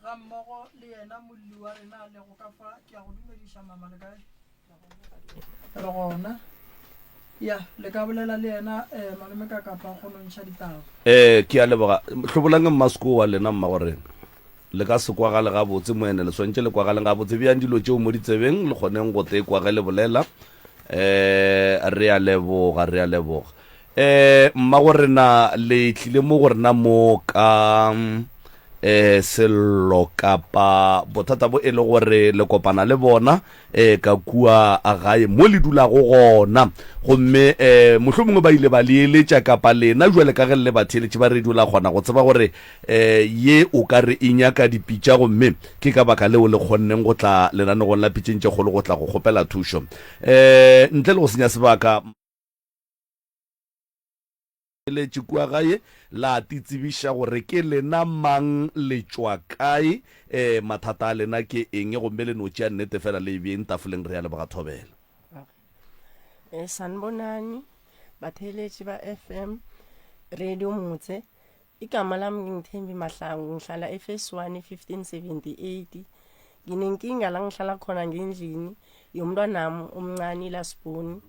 Ga mmogo le yena molli wa rena a lego ka fa, ke a go dumediša mama, le kae? Re gona. Ya, le ka bolela le yena eh, malome ka kapa go nontšha ditaba. Eh, ke a leboga. Hlobolang mmasko wa lena mma gore le ka se kwagale gabotse moene le swantše le kwagaleng gabotse. Beyang dilo tšeo mo ditsebeng le kgoneng go tle kwa ge le bolela. Eh, re a leboga, re a leboga. Eh, mma go rena le tlile mo go rena mo ka eh sello kapa bothata bo e le gore le kopana le bona eh ka kua gae mo le dulago gona gomme eh mohlomongwe ba ile ba le eletša kapa lena jwale ka ge le batheeletši ba radio la kgona go tseba gore eh ye o ka re e nyaka dipitša gomme ke ka baka leo le kgonneng go tla lenanegong la pitšeng tše kgolo go tla go kgopela thušo eh ntle le go senya sebaka Eletše kua gae, la titsebiša gore ke lena mang, le tšwa kae, ee, mathata a lena ke eng, gomme le no tšea nnete fela le e beeng tafoleng. Re a leboga, Thobela. Eh, sanibonani batheeletši ba FM Radio Motse. Igama lami nginguThembi Mahlangu, ngihlala eFase 1 1578. Nginenkinga la ngihlala khona ngendlini yomntwanami omncane ilasibhoni.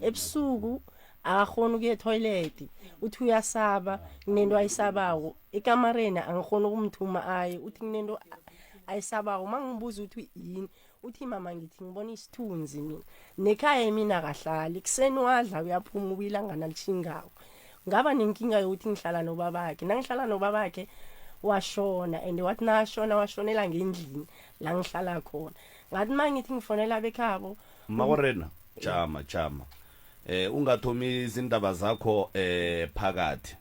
Ebusuku akakhoni ukuya etoilet, uthi uyasaba, kunento ayisabako. Ekamareni angikhoni ukumthuma aye, uthi kunento ayisabako. Uma ngibuza ukuthi yini, uthi mama ngithi ngibona isithunzi mina nekhaya emini akahlali kuseni wadla uyaphuma ubuya ilangana lishingako ngaba nenkinga yokuthi ngihlala nobabakhe nangihlala nobabakhe washona and wathi nashona washonela ngendlini la ngihlala khona ngathi uma ngithi ngifonela bekhabo Mmago-rena, jama, jama. Eh ungathomi izindaba zakho eh phakathi.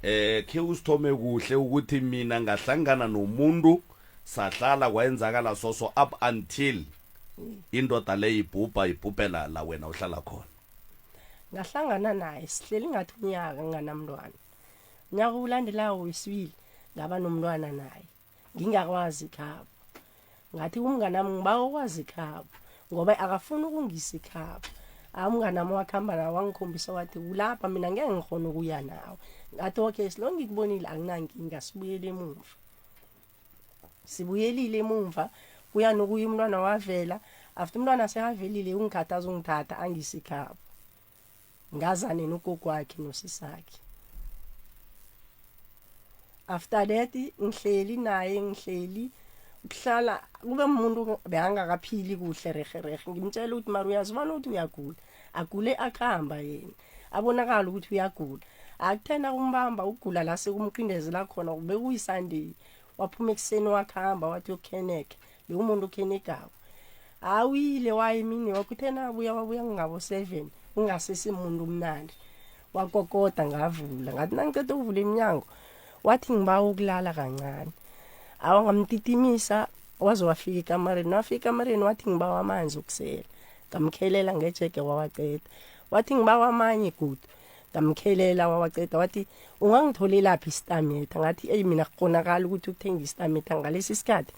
Eh khe usithome kuhle ukuthi mina ngahlangana nomuntu sahlala kwayenzakala soso up until indoda le ibhubha ibhubhela la wena uhlala khona. Ngahlangana naye sihleli ngathi unyaka nginganamntwana. Unyaka ulandelayo wesibili ngaba nomntwana naye. Ngingakwazi ikhabo. Ngathi kumnganami ngibawa ukwazi ikhabo ngoba akafuni ukungisa ikhabo. Ah umnganami wakhamba nawe wangikhombisa wathi ulapha mina ngeke ngikhona ukuya nawe. Ngathi okay silonke ngikubonile anginankinga sibuyele emuva. Sibuyelile emumva kuya nokuya umntwana wavela after umntwana sekavelile ungikhathaza ungithatha angise ekhabo. Ngazane nogogo wakhe nosisakhe. After that ngihleli naye ngihleli ukuhlala kube umuntu bekangakaphili kuhle rehe rehe ngimtshela ukuthi mara uyazibona ukuthi uyagula agule akuhamba yena abonakala ukuthi uyagula akuthena kumbamba ukugula la sekumqindezela khona bekuyisunday waphuma ekuseni wakuhamba wathi uyokhenekhe bekumuntu okhenegako awuyile waye emini yoke uthe nabuya wabuya ngabo-seven ungasesimuntu umnandi wakokoda ngavula ngathi nangiceda ukuvula iminyango wathi ngibawa ukulala kancane awa ngamtitimisa waze wafika ekamareni wafika ekamareni wathi ngibawa amanzi okusela ngamkhelela ngejege wawaceda wathi ngibawa amanye godu ngamkhelela wawaceda wathi ungangitholelaphi isitametha ngathi eyi mina kukonakala ukuthi ukuthenga isitametha ngalesi sikhathi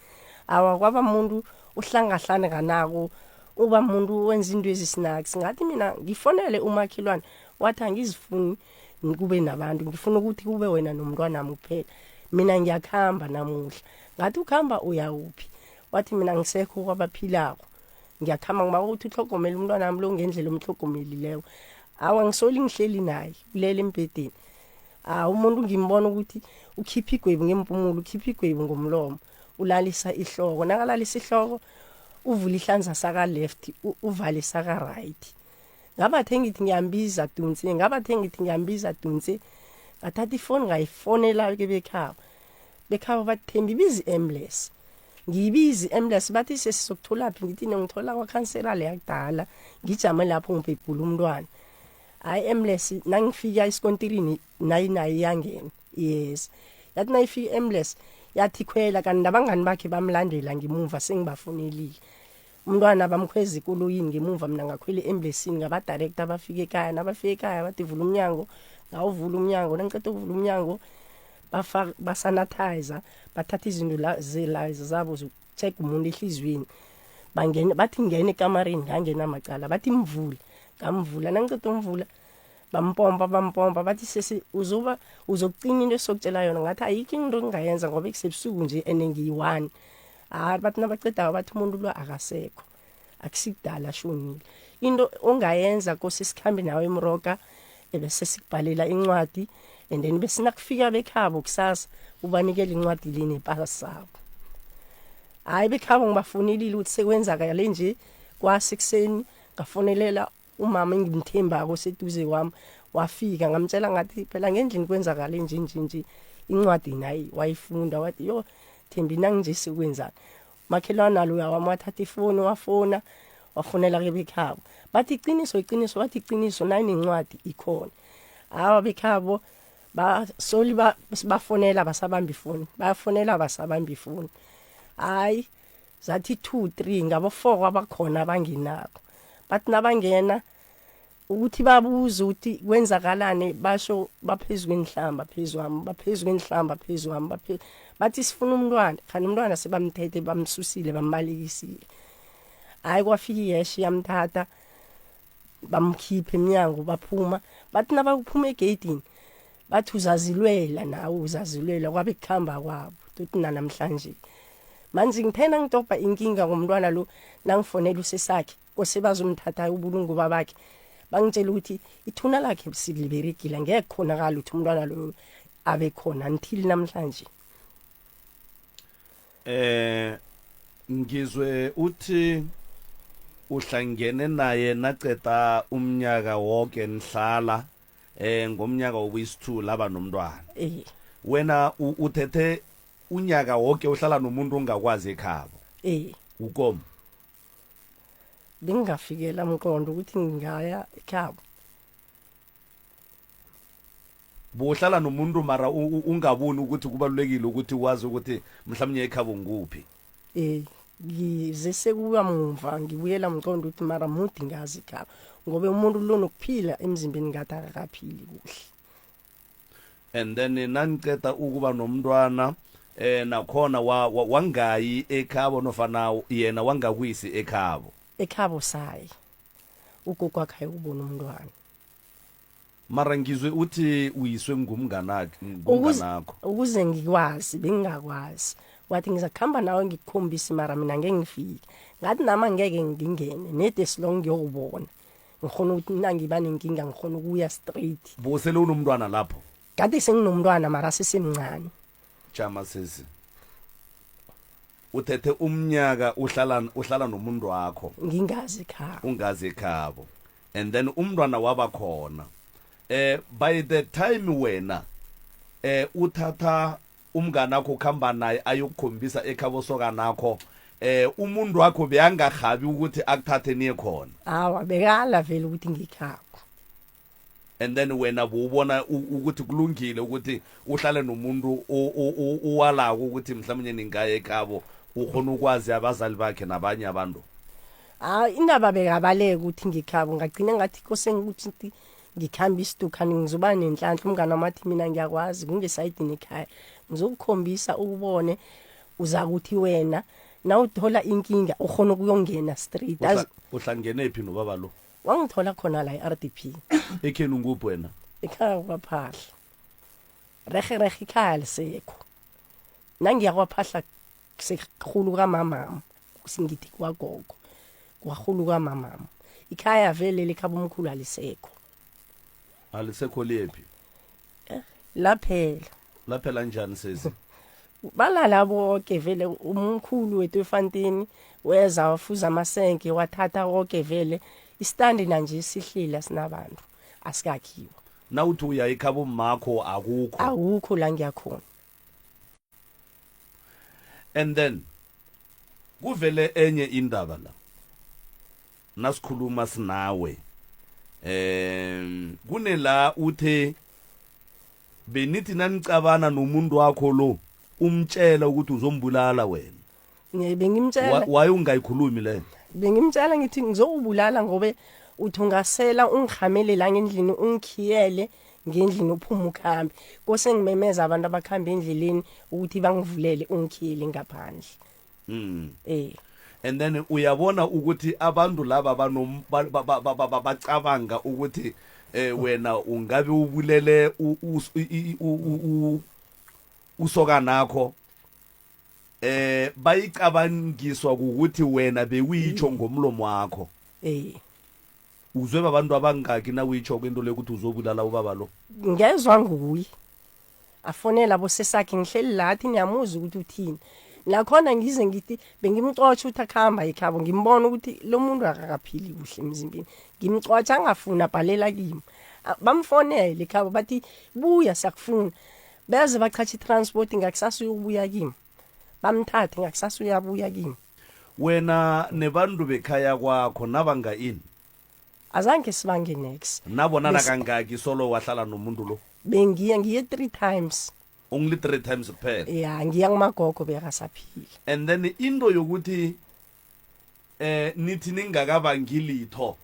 awa kwaba muntu uhlangahlane kanako uba muntu wenza into ezisinaks ngathi mina ngifonele umakhelwane wathi angizifuni kube nabantu ngifuna ukuthi kube wena nomntwanami kuphela mina ngiyakuhamba namuhla ngathi ukuhamba uyawuphi wathi mina ngisekho kwabaphilako ngiyakhamba ngiba ukuthi utlhogomele umntwana wami lo ngendlela omtlhogomelileko awa ngisoli ngihleli naye ulele embhedeni ah umuntu ngimbona ukuthi ukhipha igwebu ngempumulo ukhipha igwebu ngomlomo ulalisa ihloko nakalalisa ihloko uvula ihlanza saka left uvale saka right ngabathe ngithi ngiyambiza dunse ngabathe ngithi ngiyambiza dunse ngathatha ifoni ngayifonela ke bekhabo bekhabo bathi Thembi biza i-ambulance ngiyibiza i-ambulance bathi sesizokutholaphi ngithi nongithola kwakhansela le yakudala ngijame lapho ngibhebhula umntwana hayi ambulance nangifika esikontirini nayi naye iyangena yes yathi nayifika i-ambulance yathi khwela kanti nabangani bakhe bamlandela ngemuva sengibafonelile umntwana bamkhweza ekoloyini ngemuva mina ngakhwela e-ambulensini ngabadirector bafika ekhaya nabafika ekhaya bathi vula umnyango ngawuvula umnyango nangiceda ukuvula umnyango bafaka basanitizer bathatha izinto la zabo zokucheck umuntu ehliziyweni bangena bathi ngena ekamareni ngangena macala bathi mvule ngamvula nangiceda umvula. Bampompa bampompa bathi sesi uzoba uzokucina into esokutshela yona. Ngathi ayikho into engingayenza ngoba kusebusuku nje ene ngiyi-one. Hayi bathi nabacedako bathi umuntu lo akasekho. Akusikudala ashonile. Into ongayenza kose sikhambe nawe emroka ebese sikubhalela incwadi and then bese nakufika bekhabo kusasa ubanikela incwadi le nepasa sabo. Hayi bekhabo ngibafonelile ukuthi sekwenzakale nje kwasekuseni ngafonelela umama engimthembako seduze kwami wafika ngamtshela ngathi phela ngendlini kwenzakale nje nje nje incwadi nayi wayifunda wathi yo Thembi nangije sekwenzani makhelwane nalo wami wathatha ifoni wafona wafonela ke bekhabo bathi iqiniso iqiniso bathi iqiniso nayi nencwadi ikhona awa bekhabo basoli bafonela basabamba ifoni bayafonela basabamba ifoni hayi zathi 2 3 ngabo 4 abakhona abangenako bathi nabangena ukuthi babuze ukuthi kwenzakalani basho baphezu kwenhlamba phezu kwami baphezu kwenhlamba phezu kwami bathi sifuna umntwana khani umntwana sebamthethe bamsusile bambalekisile hayi kwafika iyeshi yamthatha bamkhipha emnyango baphuma bathi nabakuphuma egeyidini bathi uzazilwela nawe uzazilwela kwabe kukhamba kwabo tuthi nanamhlanje manje ngithena ngitobha inkinga ngomntwana lo nangifonela usesakhe kose bazomthatha ubulungu babakhe bangitshela ukuthi ithuna lakhe siliberegile ngeke khonakala ukuthi umntwana lo abe khona until namhlanje Eh ngizwe uthi uhlangene naye naceda umnyaka wonke nihlala eh ngomnyaka wobuyisithu laba nomntwana. Eh. Wena uthethe unyaka wonke uhlala nomuntu ongakwazi ekhabo. Eh. Ukomo. Bengingafikela mqondo ukuthi ngingaya ekhabo. Bohlala nomuntu mara ungaboni ukuthi kubalulekile ukuthi wazi ukuthi mhlawumnye ekhabo nguphi. Eh ngize sekuba mumva ngibuyela mqondo ukuthi mara mudi ngazi ekhabo ngoba umuntu lo nokuphila emzimbeni ngathi akakaphili kuhle. And then naniceda ukuba nomntwana eh nakhona wangayi ekhabo nofana yena wangakwisi ekhabo. Ekhabo sayi. Ugogo wakhe ayikubona umntwana. Mara ngizwe uthi uyiswe ngumnganakhe Ukuze ngumnganakho. ukuze ngikwazi bengingakwazi. Wathi ngizakuhamba nawe ngikukhombise mara mina ngeke ngifike. Ngathi nami angeke ngingene nede silong ngiyokubona. Ngikhona ukuthi nangiba nenkinga ngikhona ukuya straight. Bosele unomntwana lapho. Kade senginomntwana mara sesemncane. Jama sisi. Uthethe umnyaka uhlala uhlala nomuntu wakho. Ngingazi ekhabo. Ungazi ekhabo. And then umntwana waba khona. Eh by the time wena eh uthatha umngane wakho ukhamba naye ayokukhombisa ekhabo sokanakho eh umuntu wakho beyangahabi ukuthi akuthathe niye khona. Awa bekala vele ukuthi ngikhabo. And then wena bowubona ukuthi kulungile ukuthi uhlale nomuntu owalako ukuthi mhlawumnye ningaye ekhabo ukhona ukwazi abazali bakhe nabanye abantu. Hayi indaba bekabaleka ukuthi ngikhabo ngagcina ngathi kose ngikuthi ngikhamba isidukhani ngizoba nenhlanhla umngane wami athi mina ngiyakwazi kungesayidini ekhaya ngizokukhombisa ukubone uzakuthi wena nawuthola inkinga ukhona ukuyongena straight. Uhlangene phi nobaba lo? Wangithola khona la e-RDP. Ekhenu nguphi wena? Ekhaya kwaphahla. Rehe rehe ikhaya lisekho. Nangiya kwaphahla sekuhulu kamamama singithi kwagogo kwahulu kamamama. Ikhaya vele likhaba umkhulu alisekho. Alisekho liyephi? Laphela. Laphela njani sesi? Balala bonke vele umkhulu wethu efantini weza wafuza amasenke wathatha konke vele istandi nanje sihleli asinabantu asikakhiwa. Nawuthi uya ekhabo makho akukho. Akukho la ngiyakhona. And then kuvele enye indaba la. Nasikhuluma sinawe kunela uthe benithi nanicabana nomuntu wakho lo umtshela ukuthi uzombulala wena. Ngiye bengimtshela. Waye ungayikhulumi le? Bengimtshela ngithi ngizokubulala ngobe uthi ungasela ungihamele la ngendlini ungikhiyele ngendlini uphume ukhambe. Kose ngimemeza abantu abakhamba endleleni ukuthi bangivulele ungikhiyele ngaphandle. Eh. And then uyabona ukuthi abantu laba banom ba- ba- ba- ba- ba- bacabanga ukuthi eh wena ungabe ubulele u- u- i- u- u- u- usokanakho eh bayicabangiswa ukuthi wena bewuyitsho ngomlomo wakho eh uzwe babantu abangaki na uyitsho kwento le ukuthi uzobulala ubaba lo ngezwa nguye afonela bosesakhe ngihleli lathi niyamuzwa ukuthi uthini nakhona ngize ngithi bengimcotsha ukuthi akuhamba ekhabo ngimbona ukuthi lo muntu akakaphili kuhle emzimbeni ngimcotsha angafuni abhalela kimi bamfonele ekhabo bathi buya siyakufuna beze bachatsha i-transport ngakusasa uyokubuya kimi bamthathe ngakusasa uyabuya kimi wena nebantu bekhaya kwakho nabanga ini azange sibange nex nabonana kangaki solo wahlala nomuntu lo bengiya ngiye three times only three times kuphela ya ngiya kumagogo bekasaphila and then into yokuthi eh nithi ningakabangi litho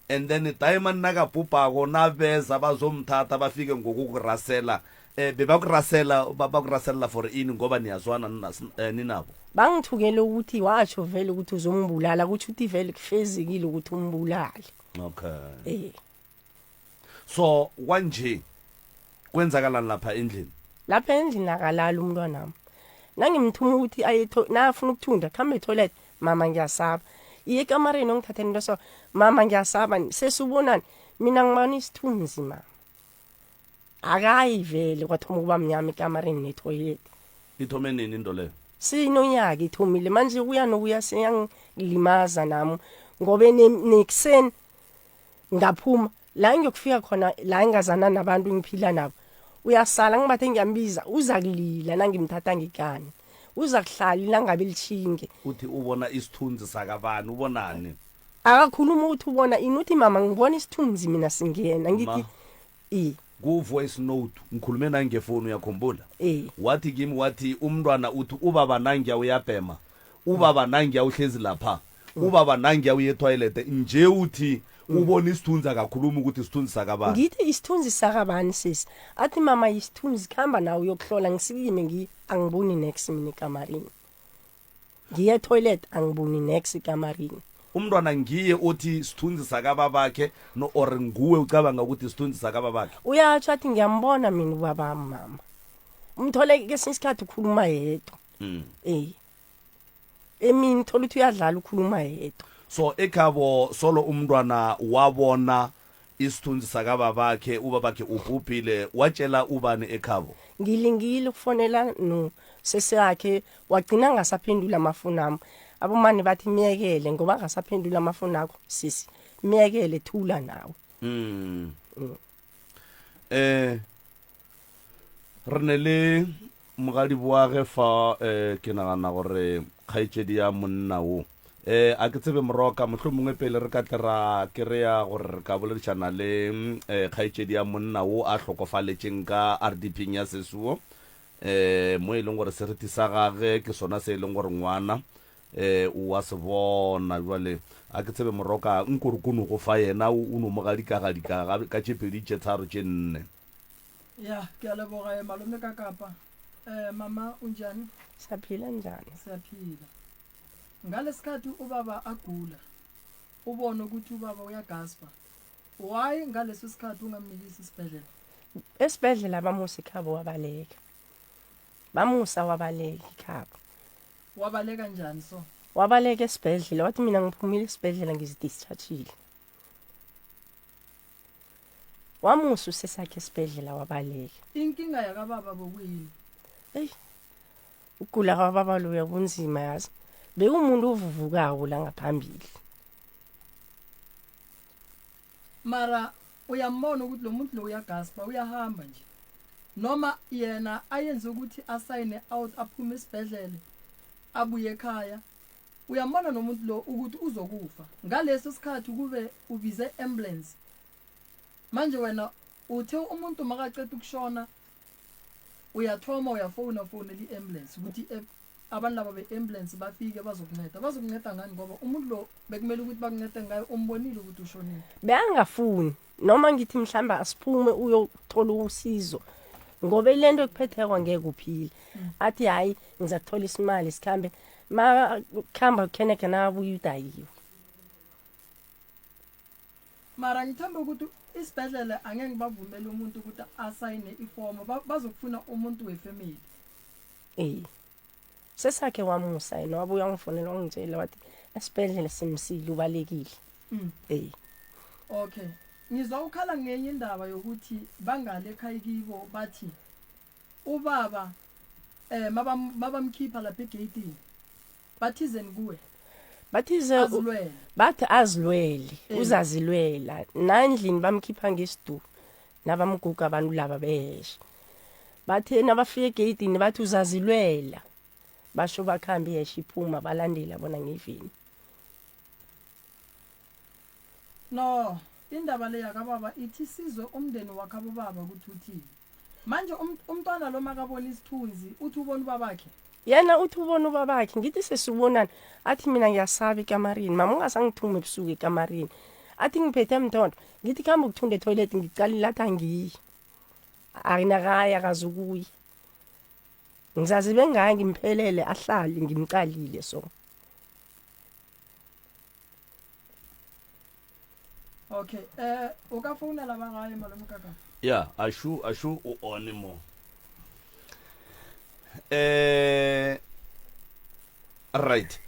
and then diamond nakabhubhako nabeza bazomthatha bafike ngokukurasela eh bebakurasela bakurasela for ini ngoba niyazwana eh, ninabo bangithukele ukuthi watsho vele ukuthi uzombulala kutsho ukuthi vele kufezekile ukuthi umbulale okay eh so kwanje kwenzakalani lapha endlini lapha endlini akalali umntwanami nangimthuma ukuthi aye nafuna ukuthunda khambe etoilet mama ngiyasaba iye ekamareni ongithathela into so mama ngiyasaba sesubonani mina ngibona isithunzi mama akayi vele kwathoma ukuba mnyama ekamareni netoilet ithome nini into leyo sinonyaka ithomile manje kuya nokuya seyangilimaza nami ngobe nekuseni ngaphuma la ngiyokufika khona la ngingazana nabantu ngiphila nabo uyasala ngibathe ngiyambiza uza kulila nangimthatha ngikani uza kuhlala ilangabe litjhinge uthi ubona isithunzi sakabani ubonani akakhuluma ukuthi ubona ini uthi mama ngibona isithunzi mina singena ngithi i ku-voice note ngikhulume nangefoni uyakhumbula e wathi kimi wathi umntwana uthi ubaba nangiya uyabhema ubaba nangiya uhlezi lapha ubaba nangiya uye etoilet nje uthi ubona isithunzi akakhulumi ukuthi isithunzi sakabani ngithi isithunzi sakabani sisi athi mama isithunzi khamba nawe uyokuhlola ngisikime ngi angiboni nex mina ekamarini ngiye etoilet angiboni nex ekamarini umntwana ngiye othi sithunzi sakababakhe no or nguwe ucabanga ukuthi sithunzi sakababakhe uyatsho athi ngiyambona mina ubabami mama umthole kesinye isikhathi ukhuluma yedwa mm. eh emini thola ukuthi uyadlala ukhuluma yedwa so ekhabo solo umntwana wabona isithunzi sakababakhe ubabakhe ubhubhile watshela ubani ekhabo ngilingile ukufonela no sese wakhe wagcina angasaphendula amafoni ami abomane bathi miyekele ngoba angasaphendula amafoni akho sisi miyekele thula nawe mm. mm. eh re ne le mogadiboage fa eh ke nagana gore kgaetšedi ya monna wo eh a ke tsebe moroka mohlomongwe mongwe pele re ka tle ra kry-a gore re ka boledišana le eh kgaetšedi ya monna wo a hlokofaletšeng ka rdp ya sesuo eh mo e leng gore seriti sa gage ke sona se e leng gore ngwana eh o wa se bona jwale a ke tsebe moroka nko re kono go fa yena o no mo gadikagadika ka tše pedi tše tharo tše nne Ya, ke a leboga eh, malome ka kapa. Eh, mama unjani? Siyaphila njani? Siyaphila. Ngalesikhathi ubaba agula, ubone ukuthi ubaba uyagaspa. Why ngaleso sikhathi ungamnikisi isibhedlela? Esibhedlela bamusa ikhabo wabaleka. Bamusa wabaleka ikhabo. Wabaleka njani so? Wabaleka esibhedlela wathi mina ngiphumile esibhedlela ngizidischargile. Wamusa usesakhe esibhedlela wabaleka. Inkinga yakababa bokuyini? Eyi ukugula kwababa loya kunzima yazi. Bekumuntu ovuvukako la ngaphambili. Mara uyambona ukuthi lo muntu lo uyagaspa uyahamba nje. Noma yena ayenze ukuthi asayine out aphume esibhedlele abuye ekhaya uyambona nomuntu lo ukuthi uzokufa ngaleso sikhathi kube ubize ambulance manje wena uthe umuntu makaceda ukushona uyathoma uyafowuna fonela i-ambulance ukuthi e, abantu laba be-ambulance bafike bazokunceda bazokunceda ngani ngoba umuntu lo bekumele ukuthi bakuncede ngayo umbonile ukuthi ushonile bekangafuni noma ngithi mhlawumbe asiphume uyothola usizo Ngoba ile nto ekuphetheko ngeke uphile. Athi hayi ngizakuthola isimali sikhambe. Ma khamba kheneke nakabuya udayiwe. Mara ngithemba ukuthi isibhedlela angeke ngibavumele umuntu ukuthi asayine ifomo bazokufuna umuntu wefamily. Eh. Sesakhe wamusa yena wabuya wangifonela wangitshela wathi esibhedlela simsile ubalekile. Mm. Eh. Okay. Ngizwa ukhala ngenye indaba yokuthi bangale ekhaya kibo bathi ubaba eh mabamkhipha lapha egeyitini bathizeni kuwe bathize azilwele bathi azilwele Eh. uzazilwela nandlini bamkhipha ngesidu nabamguga abantu laba beheshe bathe nabafika egeyidini bathi uzazilwela basho bakhambe iheshe iphuma balandela bona ngeveni no indaba le yakababa ithi sizwe umndeni wakhabo baba ukuthi uthini manje um, umntwana lo makabona isithunzi uthi ubona ubabakhe yena uthi ubona ubabakhe ngithi sesibonani athi mina ngiyasaba ekamarini mama ungasangithumi ebusuku ekamarini athi ngiphethe mthondo ngithi kuhamba ukuthunda etoilet ngicalile athi angiyi akinakayi akazukuya ngizazi bengayi ngimphelele ahlale ngimcalile so okay eh o ka founela ba gae malome kaka ya ashu ashu o one mo eh right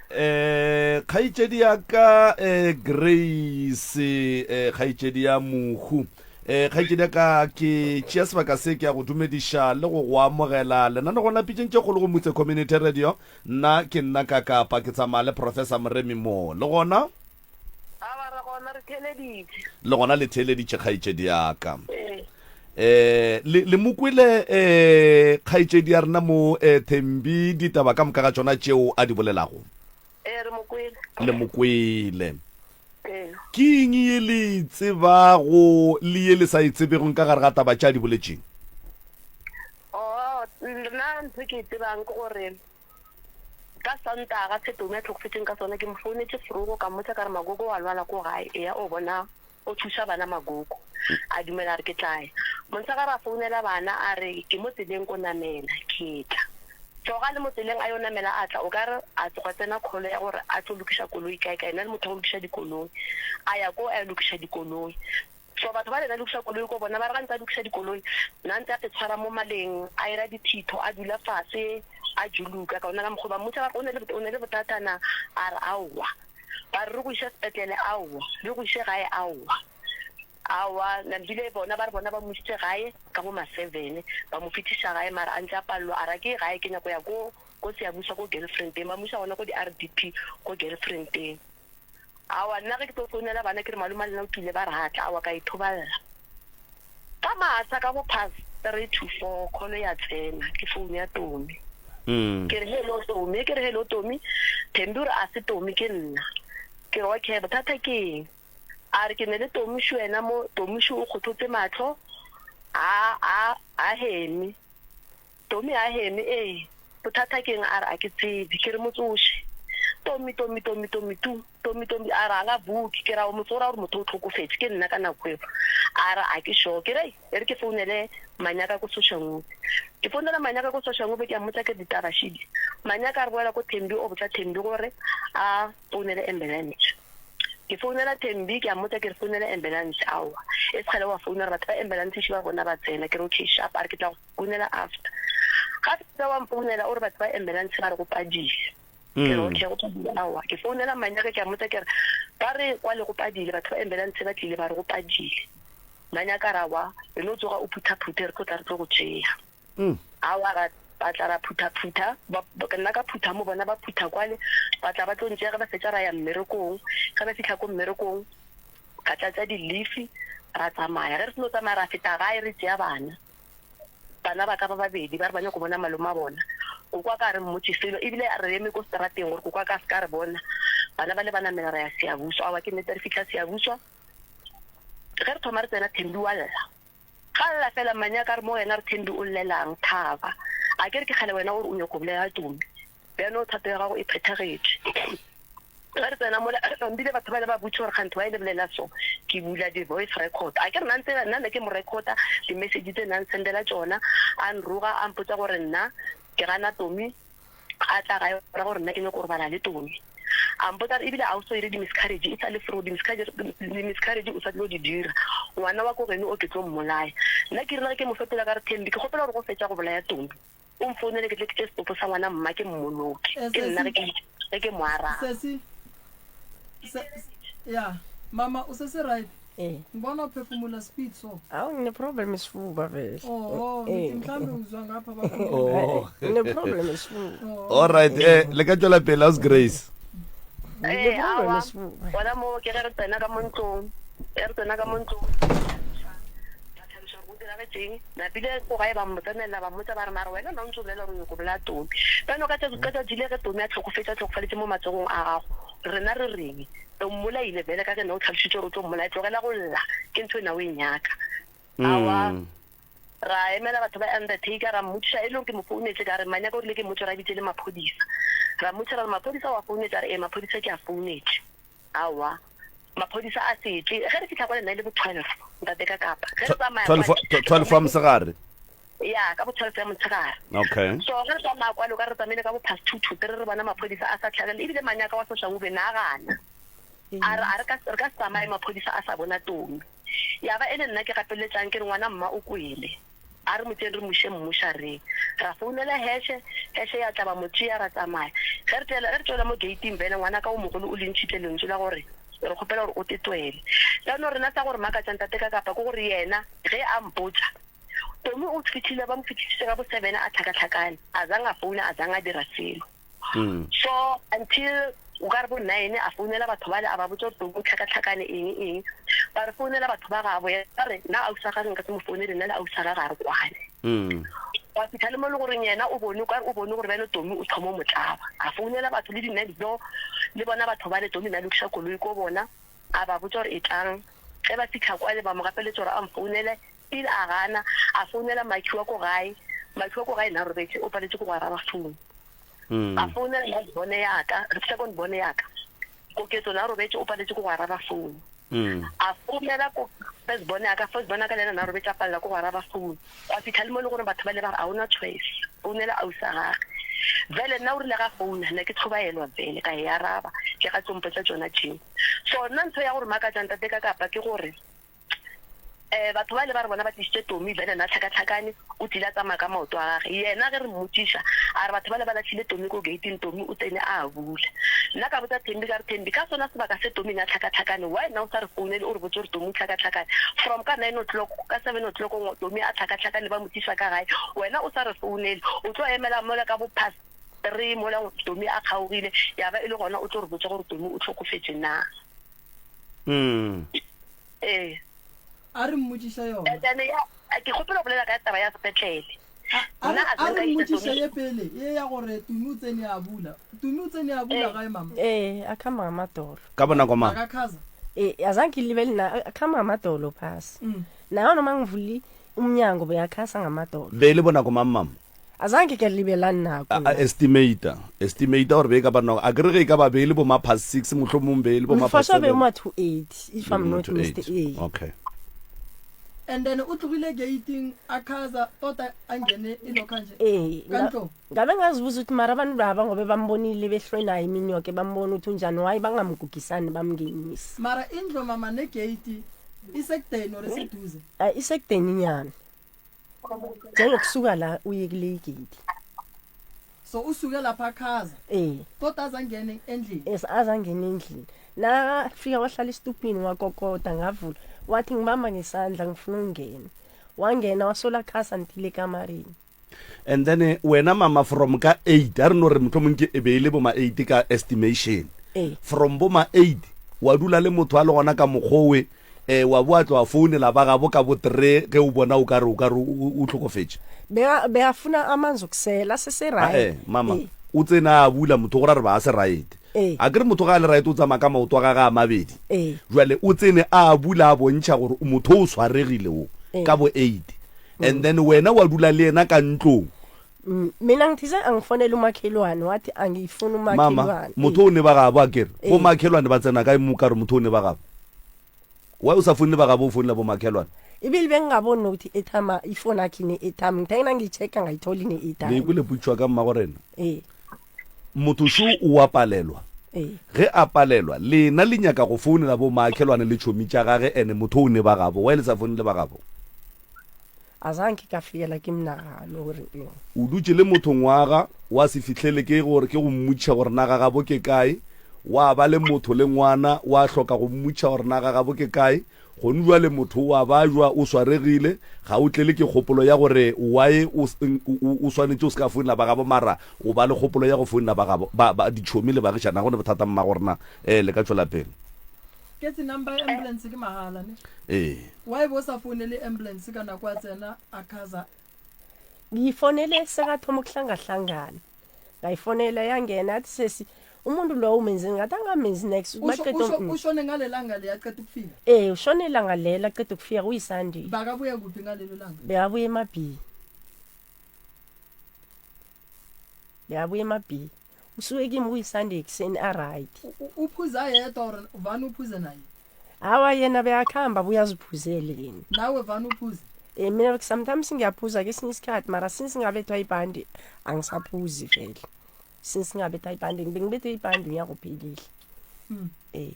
eh kgaitšedi ya ka eh Grace eh kgaitšedi ya mohu eh kgaitšedi ya ka ke tšea sebaka se ke ya go dumediša le go go amogela lenanegong la pitšeng tše kgolo go Mutse Community Radio nna ke nna ka kapa ke tsamaya le Professor Moremi mo le gona Awa re gona re theeleditše. Le gona le theeleditše kgaetšedi ya ka. Ee. Eh le le mo kwele eh kgaetšedi ya rena mo eh Thembi ditaba ka moka ga tšona tšeo a di bolelago. Ee re mo kwele. Le mo kwele. Ee. Ke eng ye le e tsebago le ye le sa e tsebegong ka gare ga taba tše a di boletšeng? Oh, nna ntho e ke e tsebang ke gore Ka Sontaga se Tomi a hlokofetšeng ka sona, ke mo founetše frogo ka mmotša ka re Magogo o a lwala ko gae, eya o bona o thuša bana Magogo. A dumela a re ke tla ya. Monsegare a founela bana a re ke mo tseleng ko namela, ke tla. So ga le mo tseleng a yo namela a tla, o ka re a tsoga tsena call ya gore a tlo lokiša koloi kae kae, na le motho wa go lokiša dikoloi. A ya ko a yo lokiša dikoloi. So batho ba lena lokiša koloi ko bona ba re ga ntse a lokiša dikoloi na ntse a se tshwara mo maleng a era dithitho a dula fase a juluka ka ona ka mokgwa ba mmotša ba re o ne le o ne le bothata na a re aowa ba re re go iše sepetlele aowa re go iše gae aowa aowa nambile bona ba re bona ba mo isitse gae ka bo ma seven ba mo fetiša gae mara a ntse a palelwa a re a ke gae ke nyako ya ko ko Siyabuswa ko girlfriendeng ba mo iša gona ko di R_D_P ko girlfriendeng. Aowa, nna ge ke tlo founela bana ke re malome a lena o tlile ba re ha tla, aowa ka ithoballa. Ka masa ka bo past 3 to 4 call ya tsena, ke phone ya Tomi. Ke re hello Tomi, ke re hello Tomi, Thembi o re a se Tomi ke nna. Ke re okay bothata ke eng? A re ke ne le Tomišu yena mo, Tomišu o kgothotse mahlo a a a heme. Tomi a heme, Ee, bothata ke eng? A re, A ke tsebe. Ke re, Mo tsoše. Tomi, Tomi, Tomi, Tomi, tu. Tomi, Tomi, a re, A ga buke. Ke ra, O motse o ra gore motho o hlokofetše? Ke nna ka nako eo. A re, A ke sure. Ke re, Ei, e re ke founele Manyaka ko Soshanguve. Ke founela Manyaka ko Soshanguve, ke a mmotša ke re ditaba šidi. Manyaka a re, Boela ko Thembi o botša Thembi gore a founele ambulance. Ke founela Thembi, ke a mmotša ke re, Founela ambulance. Aowa, e se kgale wa founa gore batho ba ambulance še ba bona ba tsena. Ke re, Okay, sharp. A re, Ke tla go. Founela after. Ga fetsa wa mfounela o re batho ba ambulance ba re go padile. Ke re okay go padile aowa. Ke founela Manyaka ke a mmotsa ke re ba re kwale go padile batho ba ambulance ba tlile ba re go padile. Manyaka a re aowa e no tsoga o phuthaphuthe re tlo tla re tlo go tšea. Aowa ra ba tla ra phuthaphutha ba nna ka phutha mo bona ba phutha kwale ba tla ba tlo ntšea ge ba fetša ra ya mmerekong. Ge ba fihla ko mmerekong ka tlatša di-leave ra tsamaya. Ge re seno tsamaya ra feta gae re tšea bana. Bana ba ka ba babedi ba re ba nyako bona malome a bona. Koko wa ka a re mmotše selo, ebile re eme ko seterateng gore koko wa ka a se ka re bona. Bana bale ba namela ra ya Siyabuswa. Aowa ke nnete re fihla Siyabuswa, ge re thoma re tsena Thembi wa lla. Ga lla fela mmane a ka re mo wena re Thembi o llelang? Thaba. A ke re ke kgale wena o re o nyako bolaya Tumi. Bjano thato ya gago e phethagetše. Ge re tsena mola, bile batho bale ba botše gore kganthe wa e le bolela so. Ke bula di-voice record. A ke re nna ntse nna ne ke mo recorda di-message tse nna nsendela tšona, a nroga a mpotša gore nna ke gana Tomi a tla gae ra gore nna ke nyako robala le Tomi. A mpotša gore ebile a o so ire di-miscarriage e sa le fro di-miscarriage di-miscarriage o sa tlo di dira. Ngwana wa ko geno o ke tlo mmolaya. Nna ke rile ge ke mo fetola ka re Thembi ke kgopela gore go fetša go bolaya Tomi o mfounele ke tle ke tše setopo sa ngwana mma ke mmoloke. Eh, Ke nna ge sesi ke ge ke mo araba. sesi se, ya mama o sese right Eh. ngibona uphefumula speed so Awu ngine-problem esifuba vele. oh Eh. ngithi mhlawumbe uzwa ngapha bakhuluma Oh. Ngine-problem esifuba. oh All right, eh le ka tšwela pele House Grace. Ee, Ngine-problem aowa esifuba. gona moo ke ge re tsena ka mo ntlong, ge re tsena ka mo ntlong ba tlhaloša gore go diragetšeng. Napile ko gae ba mo tsenelela ba mmotša ba re mara wena na o ntse o bolela gore o nyoko bolaya Tomi. Bjano ka tšatši ka tšatši le ge Tomi a hlokofetše a hlokofaditše mo matsogong a gago rena re reng? O mmolaile bjale ka ge nna o tlhalošitše gore o tlo mmolaya tlogela go lla ke ntho e na o e nyaka. Aowa ra emela batho ba undertaker ra mmotšiša e le gore ke mo founetše ka re Manyaka o rile ke mmotše gore a bitše le maphodisa. Ra mmotšiša ra re maphodisa o a founetše a re ee maphodisa ke a founetše. Aowa maphodisa a se tle. Ge re fihla kwa lena e le bo 12 ntate ka Kapa. Ge re tsamaya 12 kwa 12 wa mosegare. Ya ka bo 12 ya motshegare. Okay. So ge re tsamaya kwale o ka re tsamaile ka bo past 2 to 3 re bona maphodisa a sa tlhagelele ebile Manyaka wa Soshanguve na a gana. A re a re ka re ka se tsamaye maphodisa a sa bona Tomi. Ya ba e le nna ke gapeletšang ke re ngwana mma o kwele. A re mo tšeeng re mo iše mmošareng. Ra founela Heshe, Heshe ya tla ba mo tšea ra tsamaya. Ge re tšwela ge re tšwela mo geiting bjale ngwanaka o mogolo o le ntšhitše lentšu la gore re kgopela gore o tetwele. Bjano rena sa go re makatša ntate ka kapa ke gore yena ge a mpotša Tomi o fihlile ba mo fihlišitše ka bo seven a hlakahlakane a zang a founa a zang a dira selo. So until o ka re bo nine a founela batho bale a ba botša gore Tomi o hlakahlakane eng eng. Ba re founela batho ba gabo yena a re nna ausi wa gage nka se mo founele nna le ausi wa gage ga re kwane. Gwa fihla le mo e le goreng yena o bone o ka re o bone gore bjale Tomi o thoma o mo tlaba. A founela batho le di next door le bona batho bale Tomi ne a lokiša koloi ko bona a ba botša gore etlang. Ge ba fihla kwale ba mo gapeletša gore a mfounele Still a gana, a founela Makhi wa ko gae, Makhi wa ko gae na robetše, o paletše ke go araba phone. A founela last born ya ka, second born ya ka, Koketso na robetše, o paletše ke go araba phone. A founela ko first born ya ka, first born ya ka le yena na robetše, a palela ke go araba phone. Gwa fihla le mo e le gore batho ba ile ba re a o na choice, founela ausi a gage. Bjale nna o rile ga founa, ne ke tlhobaelwa bjale, ka e araba, ke ga tlo mpotša tšona tšeo. So nna ntho ya gore makatša ntate ka kapa ke gore, Um batho bale ba re bona ba tlišitše Tomi bjale na tlhakatlhakane o tlile a tsamaya ka maoto a gage. Yena ge re mmotšiša a re batho bale ba lahlile Tomi ko gate-ing Tomi o tsene a a bula. Nna ka botša Thembi ka re Thembi ka sona sebaka se Tomi ne a tlhakatlhakane why nna o sa re founele o re botše gore Tomi o tlhakatlhakane from ka nine o'clock ka seven o'clock Tomi a tlhakatlhakane ba mo tliša ka gae wena o sa re founele o tlo emela mola ka bo past three mola Tomi a kgaogile ya ba e le gona o tlo re botša gore Tomi o hlokofetše na. Mm. Ee. A re mmotšiše yona. And then ya, ke kgopela go bolela ka taba ya sepetlele. A, a Nna re, a a se re nka iša mmotšiše Tumi. ye pele, ye ya gore Tumi o tsene a bula. Tumi o tsene a bula Ee. gae, mama? Ee, akhamba ngamadolo. Ka bonako mang? Akakhaza? Eh, azange ngilibele na akhamba ngamadolo phasi. Mm. Nayo noma ngivuli umnyango beyakhasa ngamadolo. Be e le bonako mang, mama? Azange ke libelane nako A, a nna. estimata, estimata gore be e ka ba nako. A ke re ge e ka ba be e le bo ma past six, mohlomong be e le bo ma past Mfosho be seven. uma to eight, if I'm Be not to eight. mistaken. Okay. And then o tlogile gating a khaza tota a ngene e lokha nje. Eh, Ka nga- ntlong. ngabe ngazibuza ukuthi mara abantu laba ngobe bambonile behlwe naye imini yoke bambona ukuthi unjani why bangamgugisani bamngenisi Mara indlo mama ne gate isekudeni or iseduze. Ah, isekudeni nyana njengokusuka la uye kule igate So usuke lapha akhaza. eh Tota azangene endlini. es azangena endlini nafika wahlala esitupini wakokota ngavula wathi ngibamba ngesandla ngifuna ukungena wangena wasola khasa ntile ekamareni And then eh, wena mama from ka 8 a re no re mohlomong ke e be e le bo ma 8 ka estimation. Ee. From bo ma 8 wa dula le motho a le gona ka mokgowe eh wa bo a tloa founela ba gabo ka bo 3 ge o bona o ka re o ka re o hlokofetše. Beka bekafuna amanzi okusela Ah, seserayi eh mama o tsena a bula motho go ra re ba a se right. Ee. A ke re motho ga a le right o tsamaya ka maoto a gage a mabedi. Ee. Jwale o tsene a bula a bontšha gore motho o swaregile o Ee. ka bo 8. And then wena wa dula le yena ka ntlong. Mm, mina ngithize angifonele umakhelwane wathi angiyifuni Mama, umakhelwane motho o ne ba gabo a kere. Bo Ee. makhelwane ba tsena kae mo ka re motho o ne ba gabo? Why o sa founele ba gabo o founela bomakhelwane? Ebile bengingaboni nokuthi i-airtime ifoni yakhe ine-airtime ngithe nangiyi-check-a ngayithola Le ine-airtime. kwele putšwa ka mmago rena. Ee. Motho šo o a palelwa. Ee. Ge a palelwa, lena le nyaka go founela bomakhelwane le tšhomi tša gage ene motho o ne ba gabo. Why le sa founele ba gabo? Azange ka fela ke menagano gore eng. O dutše le motho ngwaga, wa se fihlele ke gore ke go mmotšiša gore na gagabo ke kae, wa ba le motho le ngwana, wa hloka go mmotšiša gore na gagabo ke kae, gone bjale motho o a bajwa, o swaregile, ga o tlele ke kgopolo ya gore why o, o, o swanetše o se ka founela ba gabo mara o ba le kgopolo ya go founela ba gabo, ba, ba, ditšhomi le bagišana, ga go ne bothata mmagorena, eh, le ka tšwela pele. Ke number ya ambulance ke mahala ne? Ee. Why bo sa founele ambulance ka nako a tsena a khaza? Ngiyifonele sekathoma ukuhlangahlangana. Ngayifonela yangena yathi sesi umuntu lowo umenzeni ngathi angamenzi next Usho baqeda usho ushone ngalelanga le yaqeda ukufika. Eh ushone ilanga lela aqeda ukufika kuyiSunday. Bakabuya kuphi ngalelo langa? Bekabuya emabhi. Bekabuya emabhi. Usuke kimi kuyiSunday ekuseni a right. Uphuza yedwa or vane uphuze naye? Hawa yena bekakhamba buya aziphuzele yena. Nawe vane uphuze? Eh mina sometimes ngiyaphuza kesinye isikhathi mara since ngabethwa ibhandi angisaphuzi vele. Since ngabethwa ibhandi ngibengibethe ibhandi unyaka uphelile. Eh.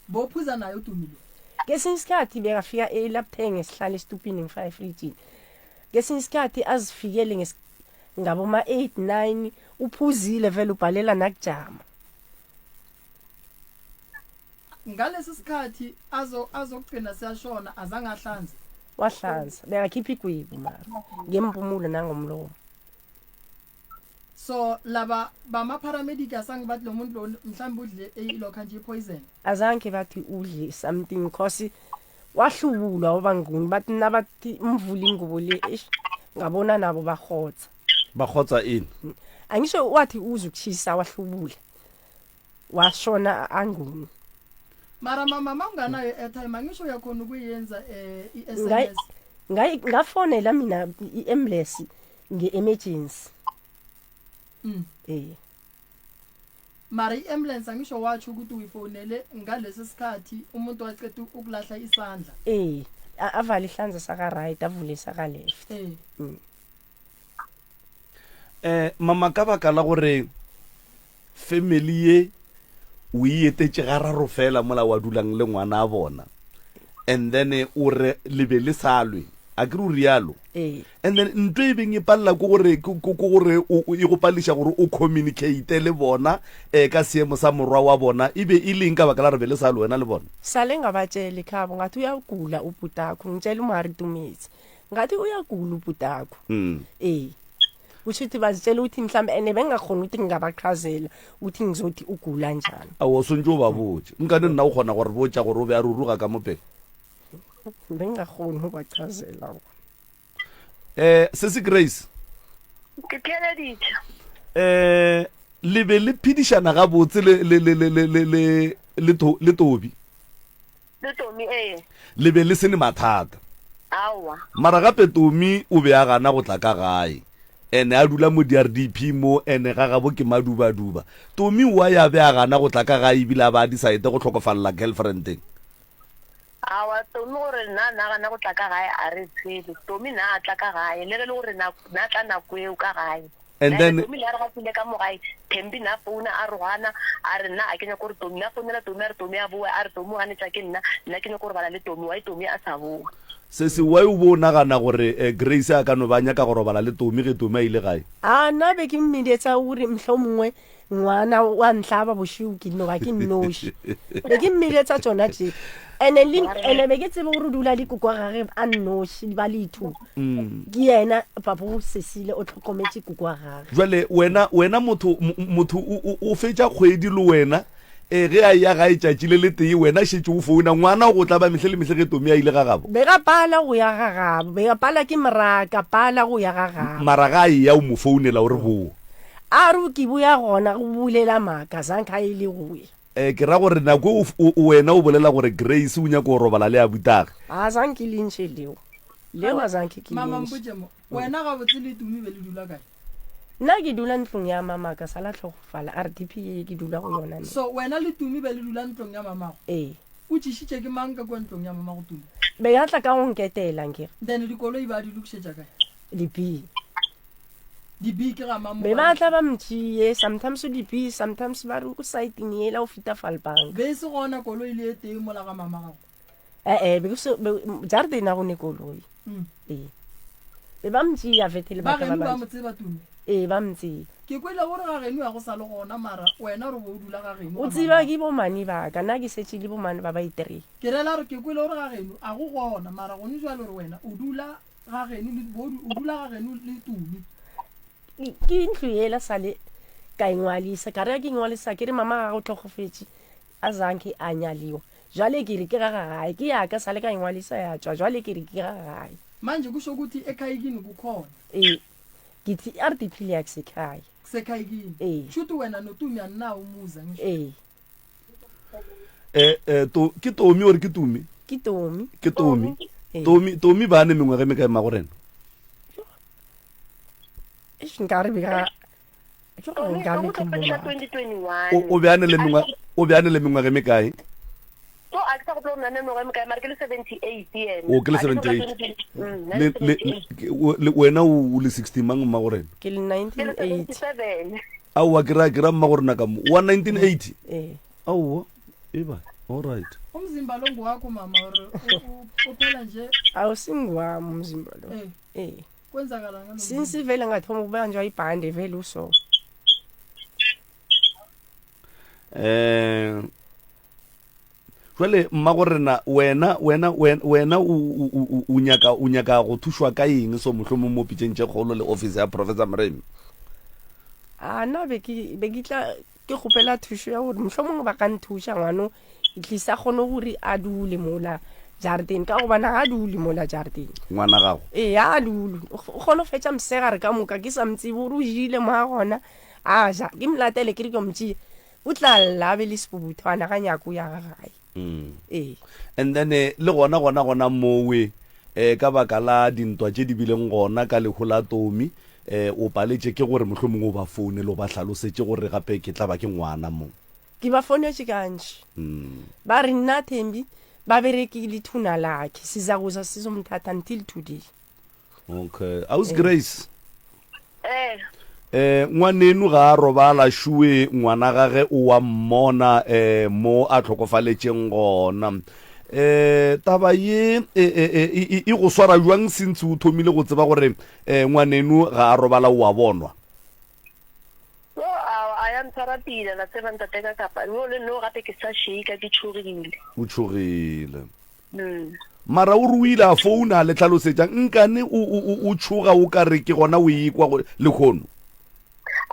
Bophuza naye uDumi lo. Kesinye isikhathi bekafika elapthenge sihlale esitupini ngifaka efrijini. Kesinye isikhathi azifikele nges ngaboma 8 9 uphuzile vele ubhalela nakujama. Ngalesi sikhathi azo azokugcina siyashona azange ahlanze. Wahlanza bekakhipha igwebu mara ngempumulo nangomlomo. So laba bama paramedic asange bathi lo muntu lo mhlawumbe udle ilokha nje poison. Azange bathi udle something cause wahlubulwa waba nguni bathi nabathi mvula ingubo le eish ngabona nabo barhotsa. Barhotsa ini? Angisho wathi uze ukushisa wahlubula. Washona anguni. Mara mama mawunganayo airtime angisho uyakhona ukuyenza eh i-SMS. Ngayi ngafonela mina i-ambulance nge-emergency. Eh. Mara i-ambulance angisho watsho ukuthi uyifonele ngalesi sikhathi umuntu waceda ukulahla isandla. Eh, avale ihlanza saka right avule saka left. Eh. Eh mama ka baka la gore family ye o e etetše gararo fela mola wa dulang le ngwana a bona and then o re le be le sa lwe a ke re o rialo Ee. and then ntho e beng e palela ke gore ke gore e go paleliša gore o communicate le bona um ka seemo sa morwa wa bona e be e leng ka baka la re be le sa le wena le bona Sale ngabatshela ekhabo ngathi uyagula ubhutakho ngitshela umari Dumetse ngathi uyagula ubhutakho mm. eh kusho ukuthi bazitshela ukuthi mhlawumbe ene bengingakhona ukuthi ngingabachazela ukuthi ngizothi ugula njani awo swantse o ba botse nkane nna o kgona gore botša gore o be a ruruga ka mo pele bengingakhoni ukubachazela eh sesi Grace ke theeleditše eh le be le phedišana gabotse le le le le le le le le Tobi Le Tomi, ee. Le be le se ne mathata. Aowa. Mara gape Tomi o be a gana go tla ka gae. Ene a dula mo DRDP mo ene ga gabo ke madubaduba. Tomi why a be a gana go tla ka gae ebile a ba a decide go hlokofalela girlfriendeng? Aowa, Tomi gore nna na gana go tla ka gae a re tsebe. Tomi na a tla ka gae le ge le gore na na tla nako eo ka gae. And then. Tomi le a re ga tsile ka mo gae, Thembi na founa a rogana, a re nna a ke nyako gore Tomi, na founela Tomi a re Tomi a boe, a re Tomi o ganetša ke nna, nna ke nyako go robala le Tomi, why Tomi a sa boe? Sesi, why o bo o nagana gore eh, Grace a ka no ba a nyaka go robala le Tomi ge Tomi a ile gae? A nna be ke mmiletsa gore mohlomongwe ngwana wa ntlaba bošego ke no ba ke nnoši. Be ke mmiletsa tšona tše. Ene le ene be ke tsebe gore o dula le koko wa gage a nnoši ba le two. Ke yena papa o sesile o tlhokometše koko wa gage. Jwale wena wena motho motho o o fetša kgwedi le wena e ge a ya gae tšatši le letee wena šetše o founa ngwana o go tlaba mehle le mehle ge Tomi a ile ga gabo. Be ka pala go ya ga gabo, be ka pala ke moraka, pala go ya ga gabo. Mara ga a eya o mo founela o re boa. A re ke boya gona go bulela maaka zanka a ile go ya. Eh, ke ra gore nako e o, o, wena o bolela gore Grace o nyaka go robala le abutagwe. A zanke le ntše leo. Leo a zanke ke Mama le ntše. mpotše mo, wena gabotse le Tumi be le dula kae? Nna ke dula ntlong ya mamaka sala hlokofala RDP ye ke dula go yona nna. So wena le Tumi be le dula ntlong ya mamago? Ee. O tšišitše ke mang ka kua ntlong ya mamago Tumi? Be ya tla ka go nketela nkere. Then dikoloi ba di lokišetša kae? Di-B. Di-B ke ga mang mo Be ba tla ba mtšie, sometimes o di-B, sometimes ba re o ko siteng yela o feta Falbank. Be e se gona koloi le e tee mola ga mama gago? Eh-eh, be go se, be, jarateng a go ne koloi. Ee. Be ba mtšea fethe le Ba batho ba geno ba bantši. mo tseba Tumi? Ee, ba mtseba. Ke kwele gore ga geno ga go sa le gona mara wena re bo o dula ga geno O ga tseba mama. ke bomane ba ka, nna ke šetše le bomane ba ba itireng. Ke rela gore ke kwele gore ga geno a go gona mara gone jwale gore wena o dula ga geno le bo o dula ga geno le Tumi. Ke ntlo yela sale ka ingwalisa, ka re ke ingwalisa ke re mama ga go tlhokofetše a zanke a nyaliwa. Jwale ke re ke ga gae, ke ya ka sale ka ingwalisa ya tšwa, jwale ke re ke ga gae. Manje kusho ukuthi ekhayikini kukhona. Ee. Ngithi i-RDP le yakusekhaya. Kusekhaya kini. Ee. Shuthi wena noTumi aninawo umuzi angisho. Ee. Eh, eh, to, ke Tomi or ke Tumi? Ke Tomi. Ke Tomi. Ee. Tomi, Tomi ba ne mengwaga e mekae mmago rena? Eish, nkare be ka ke gore Tomi, nka Tomi be ke o hlokofetše ka mo 2021. O, o be a ne le mengwa, o be a ne le mengwaga e mekae? So a ke sa gopola gore nna mengwaga e mekae mara ke le 78 yena. O ke le A ke tlo 78. 20 nna Le, le le, 78. ke- o- le, wena o, o le 60 mang mmago rena? Ke le Ke le 1980. 77. Aowa, ke ra, ke ra mmago rena ka mo. Wa 1980? Ee. Aowa, e ba, all right. Umzimba lo ngowakho mama or uphela nje? Awusingwami umzimba lo. Eh. Ee. Kwenzakalani ngalo mzimba? Since vele ngathoma ukubanjwa ibhande vele uso. Eh jwale mmago rena wena wena wena wena o o o nyaka o nyaka go thušwa ka eng so mohlomong mo pitšeng tše kgolo le office ya Professor Moremi? A nna be ke be ke tla ke kgopela thušo ya gore mohlomongwe ba ka nthuša ngwano at least a kgone gore a dule mola jarateng ka gobane ga a dule mola jarateng. Ngwana gago? Ee, ga a dule. O kgone go fetša mosegare ka moka ke sa mo tsebe gore o jele mo a gona a ja. Ke mo latele ke re ke yo mo tšea. O tla lla a be le sepubuthwana ga nyako ya ga gae. Ee. And then eh, le gona gona gona mowe eh, ka baka la dintwa tše di bileng gona ka lehu la Tomi eh, o paletše ke gore mohlomongwe o ba founele o ba hlalosetše gore gape ke tla ba ke ngwana mo. Ke ba founetše gantši. Ba re nna Thembi ba berekile thuna lakhe sizakuza sizomthatha until today. Okay. Aus Grace. Eh. Eh ngwanenu ga a robala šue ngwana gage o wa mmona eh mo a tlhokofaletšeng gona. Eh taba ye e e e e go swara jwang since o thomile go tseba gore eh ngwanenu ga a robala o wa bonwa? Yo a a ya ntshwara pila la tseba ntate ka kapa no le no gape ke sa shake ke tšhogile. O tšhogile. Mara o re o ile a founa a le hlalosetša nkane o, o, o, o tšhoga o ka re ke gona o ekwa go, lehono?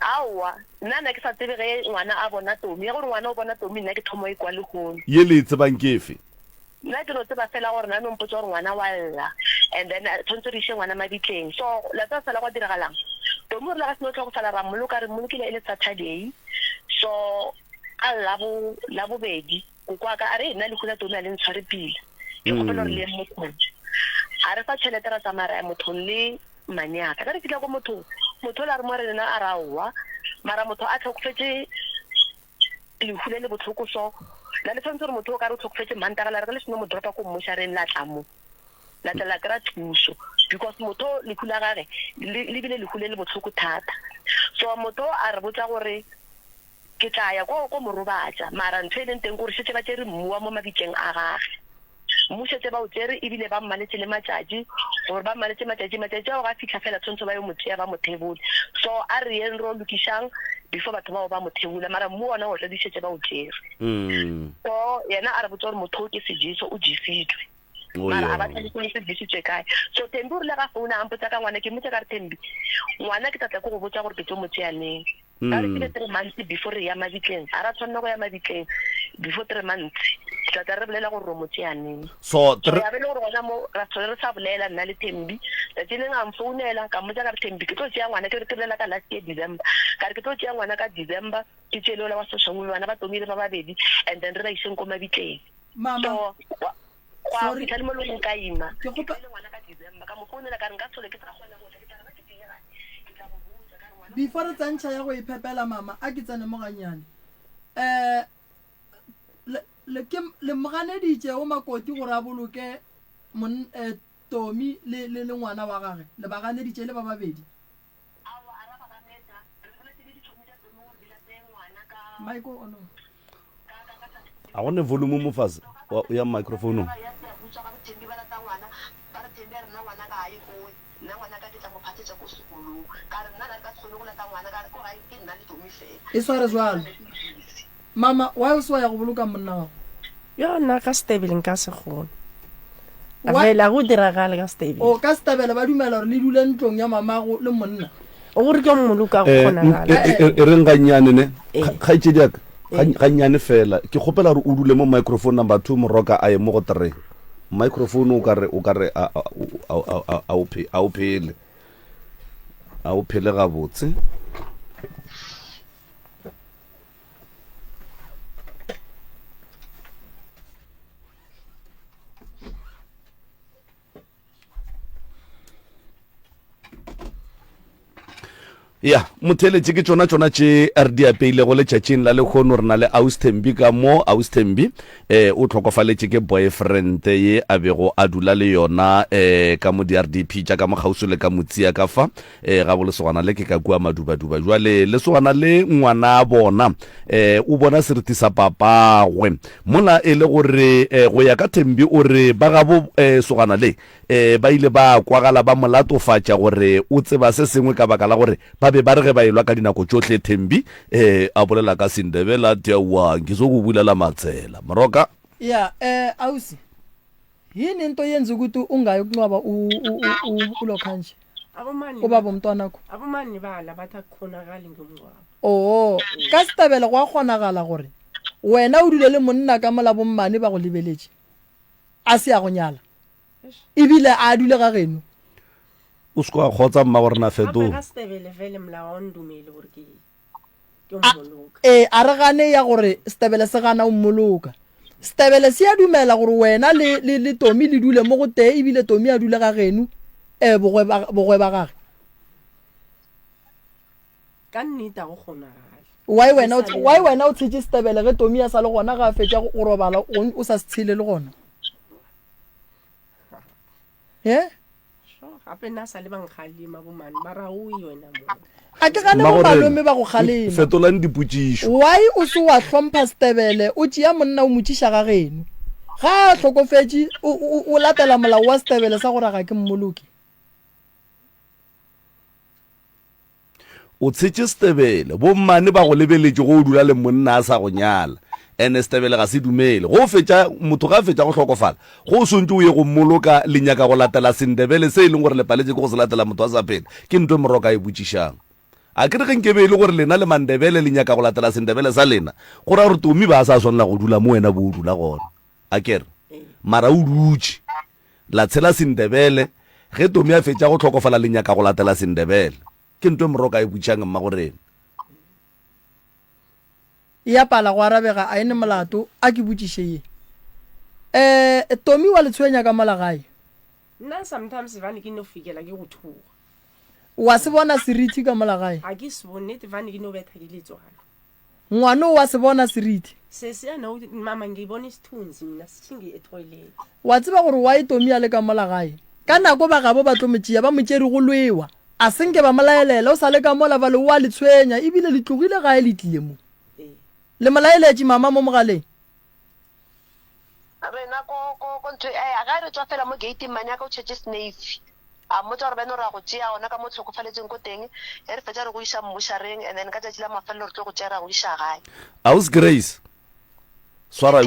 Aowa, nna na ke sa tsebe ge ngwana a bona Tomi. Ya gore ngwana o bona Tomi nna ke thoma o ekwa lehono. Ye le e tsebang ke efe? Nna ke no tseba fela gore na no mpotša gore ngwana wa lla and then tshwanetse re iše ngwana mabitleng. So la tseba fela gwa diragalang? Tomi o rile ga se no hlokofala ra mmoloka, re mmolokile e le Saturday. So ka Labo, Labobedi. Koko wa ka a re, Nna lehu la Tomi a le ntshware pila. Ke kgopela gore le yeng mothong. A re fa tšhelete ra tsamaya ra ya mothong le mmane ya ka. Ge re fihla ko mothong, motho ola a re mo re lena a re aowa. Mara motho a hlokofetše lehu le le bohloko so. La le tshwanetse gore motho o ka re o hlokofetše Mantaga la re ge le seno mo dropa ko mmošareng la tla mo. La tla la kry-a thušo because motho lehu la gage le le bile lehu le le bohloko thata. So motho a re botša gore Ke tla ya ko, ko mo robatša. Mara ntho e leng teng ke gore šetše ba tšere mmu wa mo mabitleng a gage. Mmu šetše ba o tšere, ebile ba mmaletše le matšatši, gore ba mmaletše matšatši. Matšatši ao ga a fihla feela, tshwantsho ba yo mo tšea ba mo thebole. So a re yeng re yo lokišang before batho bao ba mo thebola. Mara mmu wona already šetše ba o tšere. So yena a re botša gore motho o ke sejeso, o jesitšwe. Oh, Mara a ba yeah. tlhalose gore se jesitšwe kae. So Thembi o rile ga founa a mpotša ka ngwana, ke mmotša ka re Thembi, ngwana ke tla tla ke go botša gore ke tlo mo tšea neng. Ba re file 3 months before re ya mabitleng. Ga ra tshwanela go ya mabitleng before 3 months. Re tla tla re bolela gore ro mo tšea neng. So, So ya be le gore gona mo ra tlhole re sa bolela nna le Thembi. Tsatsi leng a mfounela ka mmotsa ka re Thembi ke tlo tšea ngwana ke re ke bolela ka last year December. Ka re ke tlo tšea ngwana ka December ke tšee le ola wa Soshanguve bana ba Tomile ba babedi and then re ba iseng ko mabitleng. Mama. So gwa gwa Sorry. fihla le mo le go ka ima. Ke Ke kgopa tšeile ngwana ka December ka mo founela ka re nka se tlhole ke sa kgona go tla ke tla re ba ke tlile gae ke tla go botša ka re ngwana Before re tsentšha ya go iphepela mama a ke tsene mo gannyane. Eh le Le ke le mo ganeditše o makoti gore a boloke mon eh, Tomi le le le ngwana wa gage. Le ba ganeditše e le ba babedi. Aowa, a ra ba ganetša. Re boletše le ditšhomi tša Tomi gore di late ngwana ka Mic o on. ka ka ka A go ne volume mo fase wa ya microphone. Ba ya Siyabuswa ga bo Thembi ba lata ngwana ba re Thembi a re nna ngwana ka ga ye kowe nna ngwana ka ke tla mo phathetša ko sekolong ka re nna na re ka se kgone go lata ngwana ka re ko gae ke nna le Tomi fela E sware jwalo. Mama, why o se wa ya go boloka monna wa go? Yo nna ka Setebele nka se kgone. Why? Fela go diragale ka Setebele. O ka Setebele ba dumela gore le dule ntlong ya mamago le monna. Gore ke mmoloka go Eh, kgonagala. e- e- e reng gannyane ne Eh. kgaetšedi ya ka gannyane fela ke kgopela gore o dule mo microphone number 2 moroka a ye mo go 3 microphone o ka re o ka re a a a- a- a o phe- a o phele a o phele gabotse ya motheeletše ke tšona tšona tše re di apeilego letšatšing la lekgono re na le aus Thembi ka mo aus Thembi eh o tlhokofaletše ke boyfriend ye a bego a dula le yona eh ka mo di-RDP tša ka mo kgauswi le ka motsia ka fa eh ga bolesogana le ke ka kua madubaduba jwale lesogana le ngwana bona eh o bona seriti sa papagwe mola e le gore eh, go ya ka Thembi o re ba gabo eh, sogana le eh, ba ile ba kwagala ba molatofatša gore o tseba se sengwe ka baka la gore ba be ba re ge ba elwa ka dinako tšohle Thembi eh, a bolela ka Sindebele a tia wa ngizokubulela matsela moroka Ya, eh ausi. Yini into yenza ukuthi ungayi ukuncwaba u u u ulokhanje? Abomani Ubaba umntwanakho. abomani bala bathi akukhonakali ngomngcwabo. Oo, ka setabele go a kgonagala gore wena o dule le monna ka mola bommane ba go lebeletše a se a go nyala ebile a dule ga geno. O se kwa kgotsa mma gore na Gape fetoga. ka setebele fele molao wa ndumele gore ke ke A, mmoloka. ee, a re gane ya gore setebele se gana o mmoloka. Setebele se a dumela gore wena le, le, le Tomi le dule mo go tee ebile Tomi a dule ga geno, ee, bogwe ba, bogwe ba gage. Ka nnete a go kgonagale. Why Ke wena o, sa le why wena o tshetše setebele ge Tomi a sa le gona ge a fetša go, go robala o, o sa se tshele le gona? He? Sure, gape nna sa le ba nkgalema bomane ba ra o yona mo. A ke gane bo malome ba go kgalema. Fetolang dipotšišo. Why o se wa hlompha Setebele o tšea monna o mo tšiša ga geno? Ga a hlokofetše o, o, o latela molao wa Setebele sa gore ga ke mmoloke? O tshetše Setebele, bommane ba go lebeletše go o dula le monna a sa go nyala. Ene Setebele ga se dumele. Go o fetša, motho ga a fetša go hlokofala, go o swantše o ye go mmoloka, le nyaka go latela Sendebele se e leng gore le paletše ke go se latela motho a sa phela. Ke ntho e Moroka a e botšišang. A ke re ge nke be e le gore lena le Mandebele le nyaka go latela Sendebele sa lena, go ra gore Tomi ba a sa swanela go dula mo wena bo o dula gona. A ke re? Mara o dutše. La tshela Sendebele, ge Tomi a fetša go hlokofala le nyaka go latela Sendebele. Ke ntho e Moroka a e botšang mmagorena. E a pala go arabega a e ne molato, a ke botšiše ye. Eh, Tomi wa le tshwenya ka mola gae? Nna sometimes vane ke no fikela ke go thuga. Wa se bona serithi ka mola gae? Ga ke se bone, nnete vane ke no betha ke letswalo. Ngwano wa se bona serithi? Sesi a no, mama ngibona isithunzi mina sitjhinge etoilet. Wa tseba gore why Tomi a le ka mola gae? Ka nako ba gabo ba tlo mo tšea, ba mo tšere go lwewa. A se nke ba mo laelela, o sa le ka mola bale o a le tshwenya, ebile le tlogile gae le tlile mo. Le mo laeletše mama mo mogaleng? Rena ko, ko, ko ntho, eh, ga re tšwa fela mo gate-ing mane ya ka o tšhetše snake. A mmotša gore beno re a go tšea gona ka mo o hlokofaletšeng ko teng, ge re fetša re go iša mmošareng and then ka tšatši la mafelelo re tlo go tšea ra go iša gae. Aus Grace, swara,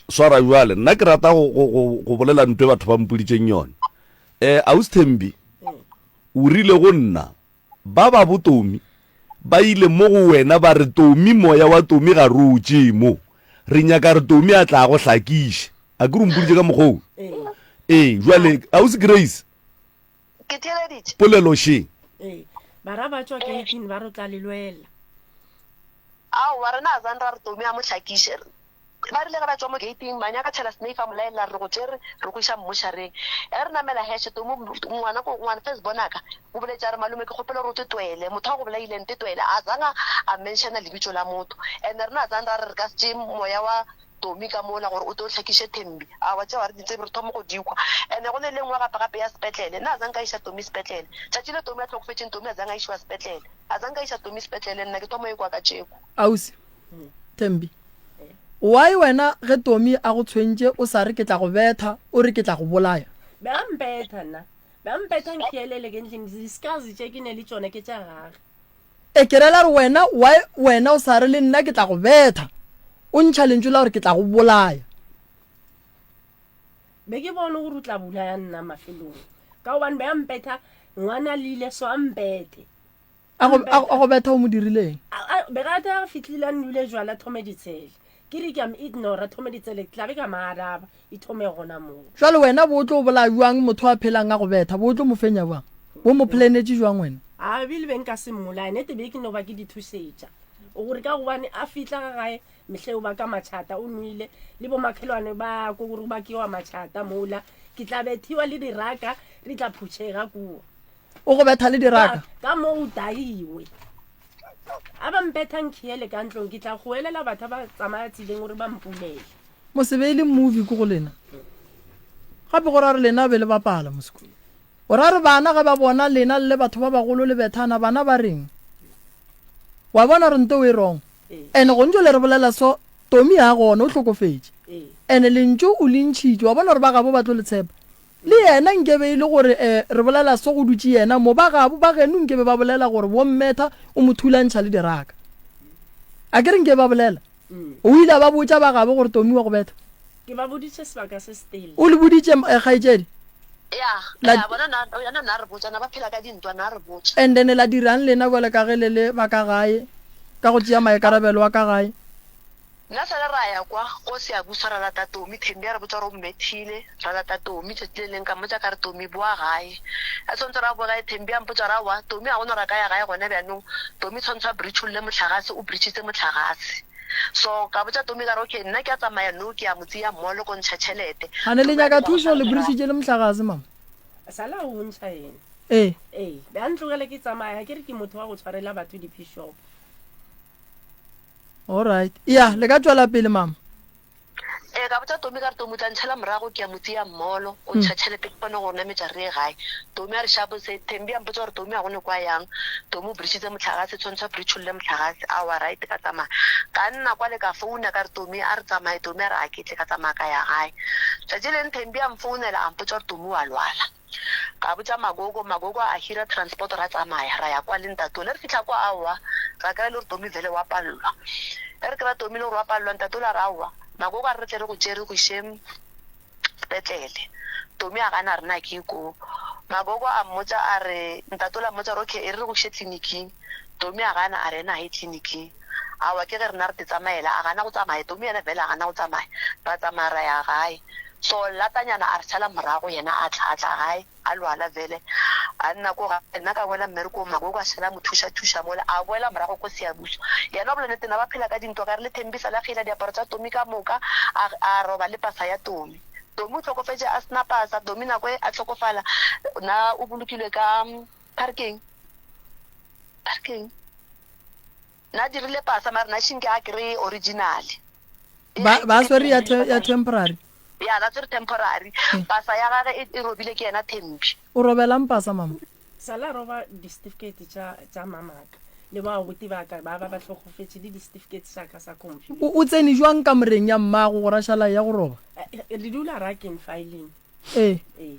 swara bjale. Nna ke rata go, go, go, go bolela ntho e batho ba mpoditšeng yona. Eh, Aus Thembi, o rile go nna, ba ba bo Tomi ba ile mo go wena ba re, Tomi, moya wa Tomi ga re o tšee mo. Re nyaka re Tomi a tla go hlakiše. A ke re o mpoditše ka mokgwa wo? Ee, jwale, Ausi Grace. Ke theeleditše. Polelo še. Ee, bara ba tšwa gate-ing ba re o tla le lwela. Aowa, rena a zang ra re Tomi a mo hlakiše. Ba rile ge ba tšwa mo gate-ing, Manyaka tšhela Snafe a mo laelela re go tšere re go iša mmošareng. Ge re namela heše, Tomi ngwana ko ngwana first born aka o boletše a re malome ke kgopela gore o tetwele motho a go bolaile ntetwele a zanga a mentiona lebitso la motho and rena a zang ra re re ka se tšee moya wa. Tomi ka mola gore o tlo hlakiše Thembi. Aowa tšeo ga re di tsebe, re thoma go di kwa. Ene go ne le nngwe gape gape ya sepetlele. Nna a zanka a iša Tomi sepetlele. Tšatši le Tomi a hlokofetšeng Tomi a zang a išiwa sepetlele. A zanka a iša Tomi sepetlele nna ke thoma go ekwa ka tšeko. Ausi Thembi, why wena ge Tomi a go tshwentše o sa re ke tla go betha o re ke tla go bolaya? Be a mpetha nna. Be a mpetha nkhielele ke ntleng di-scars tše ke ne le tšona ke tša gage. E ke rela re wena why wena o sa re le nna ke tla go betha o ntšha lentšu la gore ke tla go bolaya. Be ke bone gore o tla bolaya nna mafelong ka gobane be a mpetha ngwana lile so a mpethe. A go, a go betha o mo dirileng? Be ga a fihlile a nwile jwala thome ditshele. Ke re ke a mo ignora thome ditshele ke tla be ka mo araba e thome gona moo. Jwale wena bo tlo bolaya jwang motho a phelang a go betha? Bo tlo mo fenya bjang? Bo mo planetše jwang wena? A bile be nka se mmolaye nete be ke no ba ke di thušetša gore ka gobane a fihla ga gae mehle o baka matšhata o nwile le bomakhelwane ba ko gore o bakiwa matšhata mola ke tla bethiwa le diraka re tla phutšhega kua. O go betha le diraka? Ka mo o daiwe. A ba mpetha nkhiele ka ntlong ke tla goelela batho ba tsamaya tseleng gore ba mpulele. Mosebe e le movie ko go lena. Gape go ra re lena be le bapala moseko. O ra re bana ge ba bona lena le le batho ba bagolo le bethana bana ba reng? Wa bona gore nto e wrong. Ene go ntšo le re bolela so Tomi ha gona o hlokofetše. Ene lentšu o le ntšhitše wa bona gore ba gabo ba tlo le tshepa. Le yena nke be e le gore eh re bolela so go dutše yena mo ba gabo ba geno nke be ba bolela gore bo mmetha o mo thulantšha le diraka. A ke re nke ba bolela? O ile a ba botša ba gabo gore Tomi wa go betha? Ke ba boditše sebaka se setele. O le boditše eh kgaetšedi? Ya, La ya bona na yena na re botša na ba phela ka dintwa na re botša. And then la dirang lena bjale ka ge le le ba ka gae ka go tšea maikarabelo a ka gae? Nna sale ra ya kwa ko Siyabuswa ra lata Tomi, Thembi a re botša gore o mmethile, ra lata Tomi tšatši le leng ka mmotša ka re Tomi boa gae, a tshwantse gore a boe gae Thembi a mpotša gore aowa Tomi ga gona gore a ka ya gae gona bjanong, Tomi tshwantse a britšholle mohlagase o britšitse mohlagase. So ka botša Tomi ka re okay nna ke a tsamaya nou ke ya Motseya mall ko ntšha tšhelete. Gane le Tomi a nyaka dira go thušo sala le morago. britšitše le mohlagase mama? Sala o ntšha yena. Ee. Ee, be a ntlogele ke tsamaya, ga ke re ke motho wa go tshwarela batho di-bishop. Alright. Ya, le ka tšwela pele mama. Ee, ka botša Tomi ka re, Tomi o tla ntšhala morago, ke ya Motseya Mall, o ntšha tšhelete ke kgone go nametša re ye gae. Tomi a re, Shapo se, Thembi a mpotša gore Tomi ga go ne kwa yang, Tomi o britšitse mohlagase, tshwantšha britšholle mohlagase. Aowa, right, ka tsamaya. Ka nna kwale ka founa ka re, Tomi a re tsamaye, Tomi a re, A ke tle, ka tsamaya ka ya gae. Tšatši le leng Thembi a mfounela a mpotša gore Tomi o a lwala. Ka botša Magogo, Magogo a hira transport ra tsamaya ra ya kwa le Ntatole. Re fihla kwa aowa, ra kry-a e le gore Tomi vele wa pallwa. Ge re kry-a Tomi e le gore wa pallwa, Ntatole a re aowa, Magogo a re re tle re go tšee re go iše sepetlele. Tomi a gana a re na ke ye koo. Magogo a mmotša a re, Ntatole a mmotša gore okay e re re go iše tleliniking. Tomi a gana a re ena ga ye tleliniking. Aowa ke ge rena re te tsamaela, a gana go tsamaya, Tomi yena vele a gana go tsamaya. Ra tsamaya ra ya gae. So latanyana a re šala morago, yena a tla, a tla gae, a lwala vele, a nna ko gae. Nna ka boela mmerekong, Magogo a šala a mo thuša-thuša mola, a boela morago ko Siyabuswa. Yena o bolela nnete, na ba phela ka dintwa, ka re le Thembi sale a kgeila diaparo tša Tomi ka moka, a, a roba le pasa ya Tomi. Tomi o hlokofetše a se na pasa, Tomi nako e a hlokofala, na o bolokilwe ka, ba re keng? Ba re keng? Na dirile pasa mara na shinke a kry original. Ba ba swere ya ya temporary. Ya ba swere temporary. Pasa ya gage e, e robile ke yena Thembi. O robelang pasa mama? Sala roba di certificate tša tša mamaka le ba abuti ba ka ba ba ba hlokofetše le di certificate tša ka sa computer. O o tsene jwang kamoreng ya mmago go ra šala ya go roba? Re dula rakeng filing. Ee. Ee.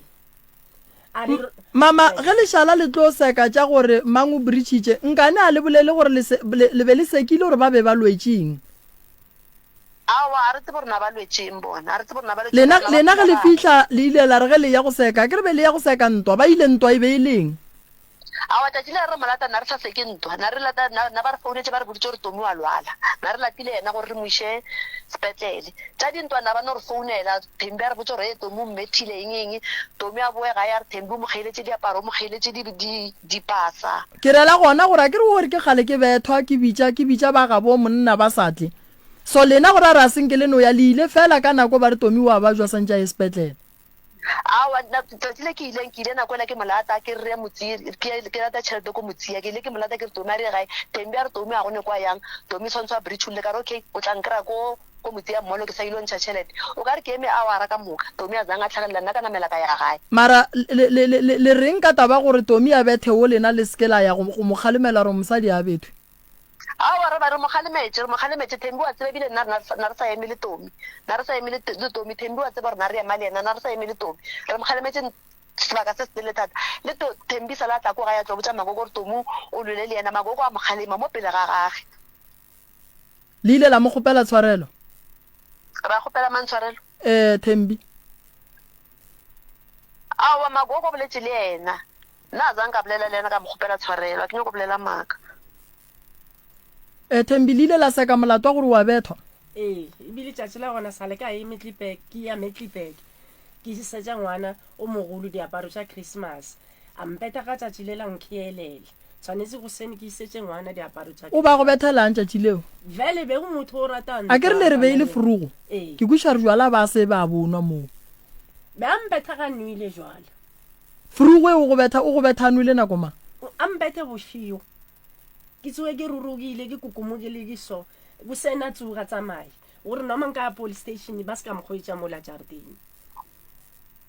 Mama, ge lešala le tlo seka tša gore mang o britšhitše, nkane a le bolele gore le se, le, le be le sekile gore ba be ba lwetše eng? Aowa, a re tsebe gore na ba lwetše eng bona. A re tsebe gore na ba lwetše Lena, eng, lena ba ge le phela. fihla, le ile la re ge le ya go seka, akere be le ya go seka ntwa, ba ile ntwa e be e le eng? Aowa, tšatši lela re mo lata, na re sa seke ntwa. Na re lata, na, na ba re founetše ba re boditše gore Tomi o a lwala. Na re latile yena gore re mo iše sepetlele. Tša dintwa na ba no re founela, Thembi a re botša gore hee Tomi o mmethile eng eng. Tomi a boe gae a re Thembi o mo kgeiletše diaparo, o mo kgeiletše di, di, dipasa. Ke rela gona gore akere o re ke kgale ke bethwa, ke bitša, ke bitša ba gabo monna ba sa tle. So lena gore a re a se nke le no ya, le ile feela ka nako ba re Tomi o a bajwa santše a ye sepetlele. Aowa, nna tsatsi le ke ileng, ke ile nako ela ke mo lata, ke re re ye Motsie, ke, ke lata tšhelete ko Motsie, ke ile ke mo lata ke re Tomi a re ye gae, Thembi a re Tomi a go ne kwa yang, Tomi tshwantse a britšhulle, ka re okay, o tla nkry-a ko, ko Motsie mall ke sa ilo ntšha tšhelete. O ka re ke eme awara ka moka, Tomi a zang a tlhagelela, nna ka namela ka ya gae. Mara le, le, le, le, le reng ka taba gore Tomi a bethe wo lena le se ke la ya go, go mo kgalemela gore mosadi a bethwe? Aowa, re ba re mo kgalemetše, re mo kgalemetše. Thembi wa tseba ebile nna na, na re sa eme le Tomi. Na re sa eme le, le Tomi. Thembi wa tseba gore na re ema le yena, na re sa eme le Tomi. Re mo kgalemetše sebaka se setelele thata. Le to, Thembi sala a tla ko gae a tlo botša Magogo gore Tomi o lwele le yena. Magogo a mo kgalema mo pele ga gage. Le ile la mo kgopela tshwarelo? Ra kgopela mang tshwarelo? Ee, Thembi. Aowa, Magogo o boletše le yena. Nna a zang ka bolela le yena ka mo kgopela tshwarelo, a ke nyako bolela maaka. Eh, Thembi, le ile la seka molato wa gore o a bethwa? Ee, ebile tšatši la gona sale ka ye Metlipek, ke ya Metlipek, ke isetša ngwana o mogolo diaparo tša Christmas. A mpetha ka tšatši lela nkhielela. Tshwanetse goseni ke isetše ngwana diaparo tša O ba go bethelang tšatši leo? Vele be go motho o rata A ke re le re be e le frugo. Ee. Ke kweša re jwala ba se ba bonwa moo. Be a mpetha ga nwile jwala. Frugwe o go betha, o go betha a nwele nako mang? A mpethe bošego. Ke tsoge ke rurugile, ke kokomogile ke so. Bosena tsoga tsamaye. Gore noma nka ya police station ba se ka mokgwetša mola jarateng.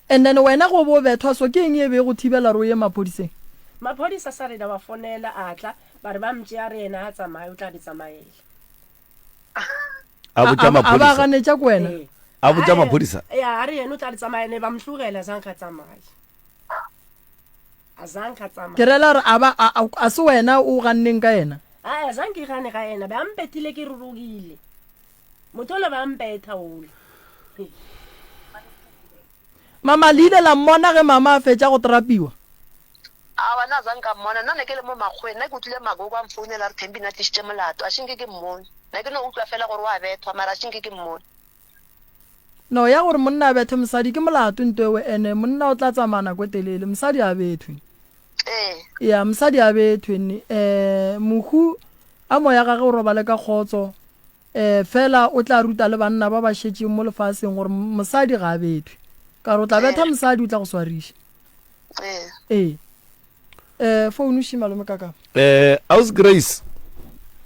And then wena go bo bethwa so ke eng e be e go thibela gore o ye maphodiseng? Maphodisa sa rena ba fonela a tla ba re ba mtšea re yena a tsamaye o tla di tsamaela. A botša A ba maphodisa. ganetša ko wena? Ee. A botša maphodisa? Ya, a re yena o tla di tsamaya ne ba mo tlogela a zange a tsamaye. A zange a tsamaya. Ke rela gore a ba a, a, a se wena o ganneng ka yena? A a zange ke gane ga yena, be a mpethile ke rurugile. Motho ola ba a mpetha ola. Mama, le ile la mmona ge mama a fetša go trapiwa? Aowa, nna zange ka mmona. Nna ne ke le mo makgoweng, nna ke utlwile Magogo a mfounela a re Thembi na tlišitše molato. A šinke ke mmone. Nna ke no utlwa fela gore o a bethwa, mara a šinke ke mmone. No ya gore monna a bethe mosadi ke molato nto ewe ene monna o tla tsamaya nako e telele mosadi a bethwe. Ee. Ya mosadi a bethwe ne eh mohu a moya gage o robale ka kgotso eh fela o tla ruta le banna ba ba šetšeng mo lefaseng gore mosadi ga a bethwe. Ka gore o tla betha mosadi o tla go swariša. Ee. Ee. Eh phone shi malome kaka. Eh Aus Grace.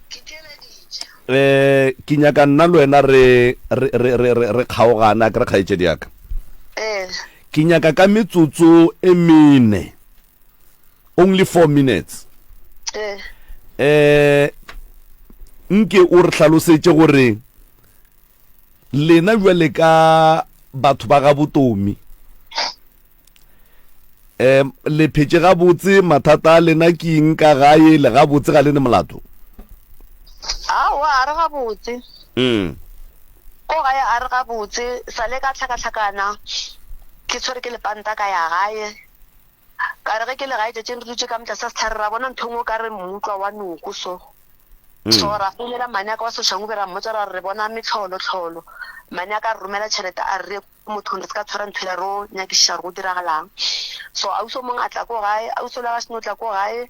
Ke theeleditše. Eh ke nyaka nna le wena re re re re re kgaogana ke re kgaetšedi ya ka. Ee. Ke nyaka ka metsotso e mene. Only 4 minutes. Ee. Eh nke o re hlalosetše gore lena bjale ka batho ba ga botomi um le phetše gabotse mathata a lena ke eng ka gae le gabotse ga le ne molato aowa a re gabotse mm. ko gae a re gabotse sale ka tlhakatlhakana ke tshwere ke lepanta ka ya gae ka re ge ke le gae tšatšing re dutše ka motlasa setlhare ra bona ntho e nngwe o ka re mmutlwa wa noko so Mm. so ra founela mane a ka wa soshangu be ra mmotsa ra re re bona metlholotlholo mane a ka re romela tšhelete a re re mothong re se ka tshwara ntho ya ro nyakišiša gore go diragalang. So ausi o mongwe a tla ko gae, ausi ola ga seno tla ko gae,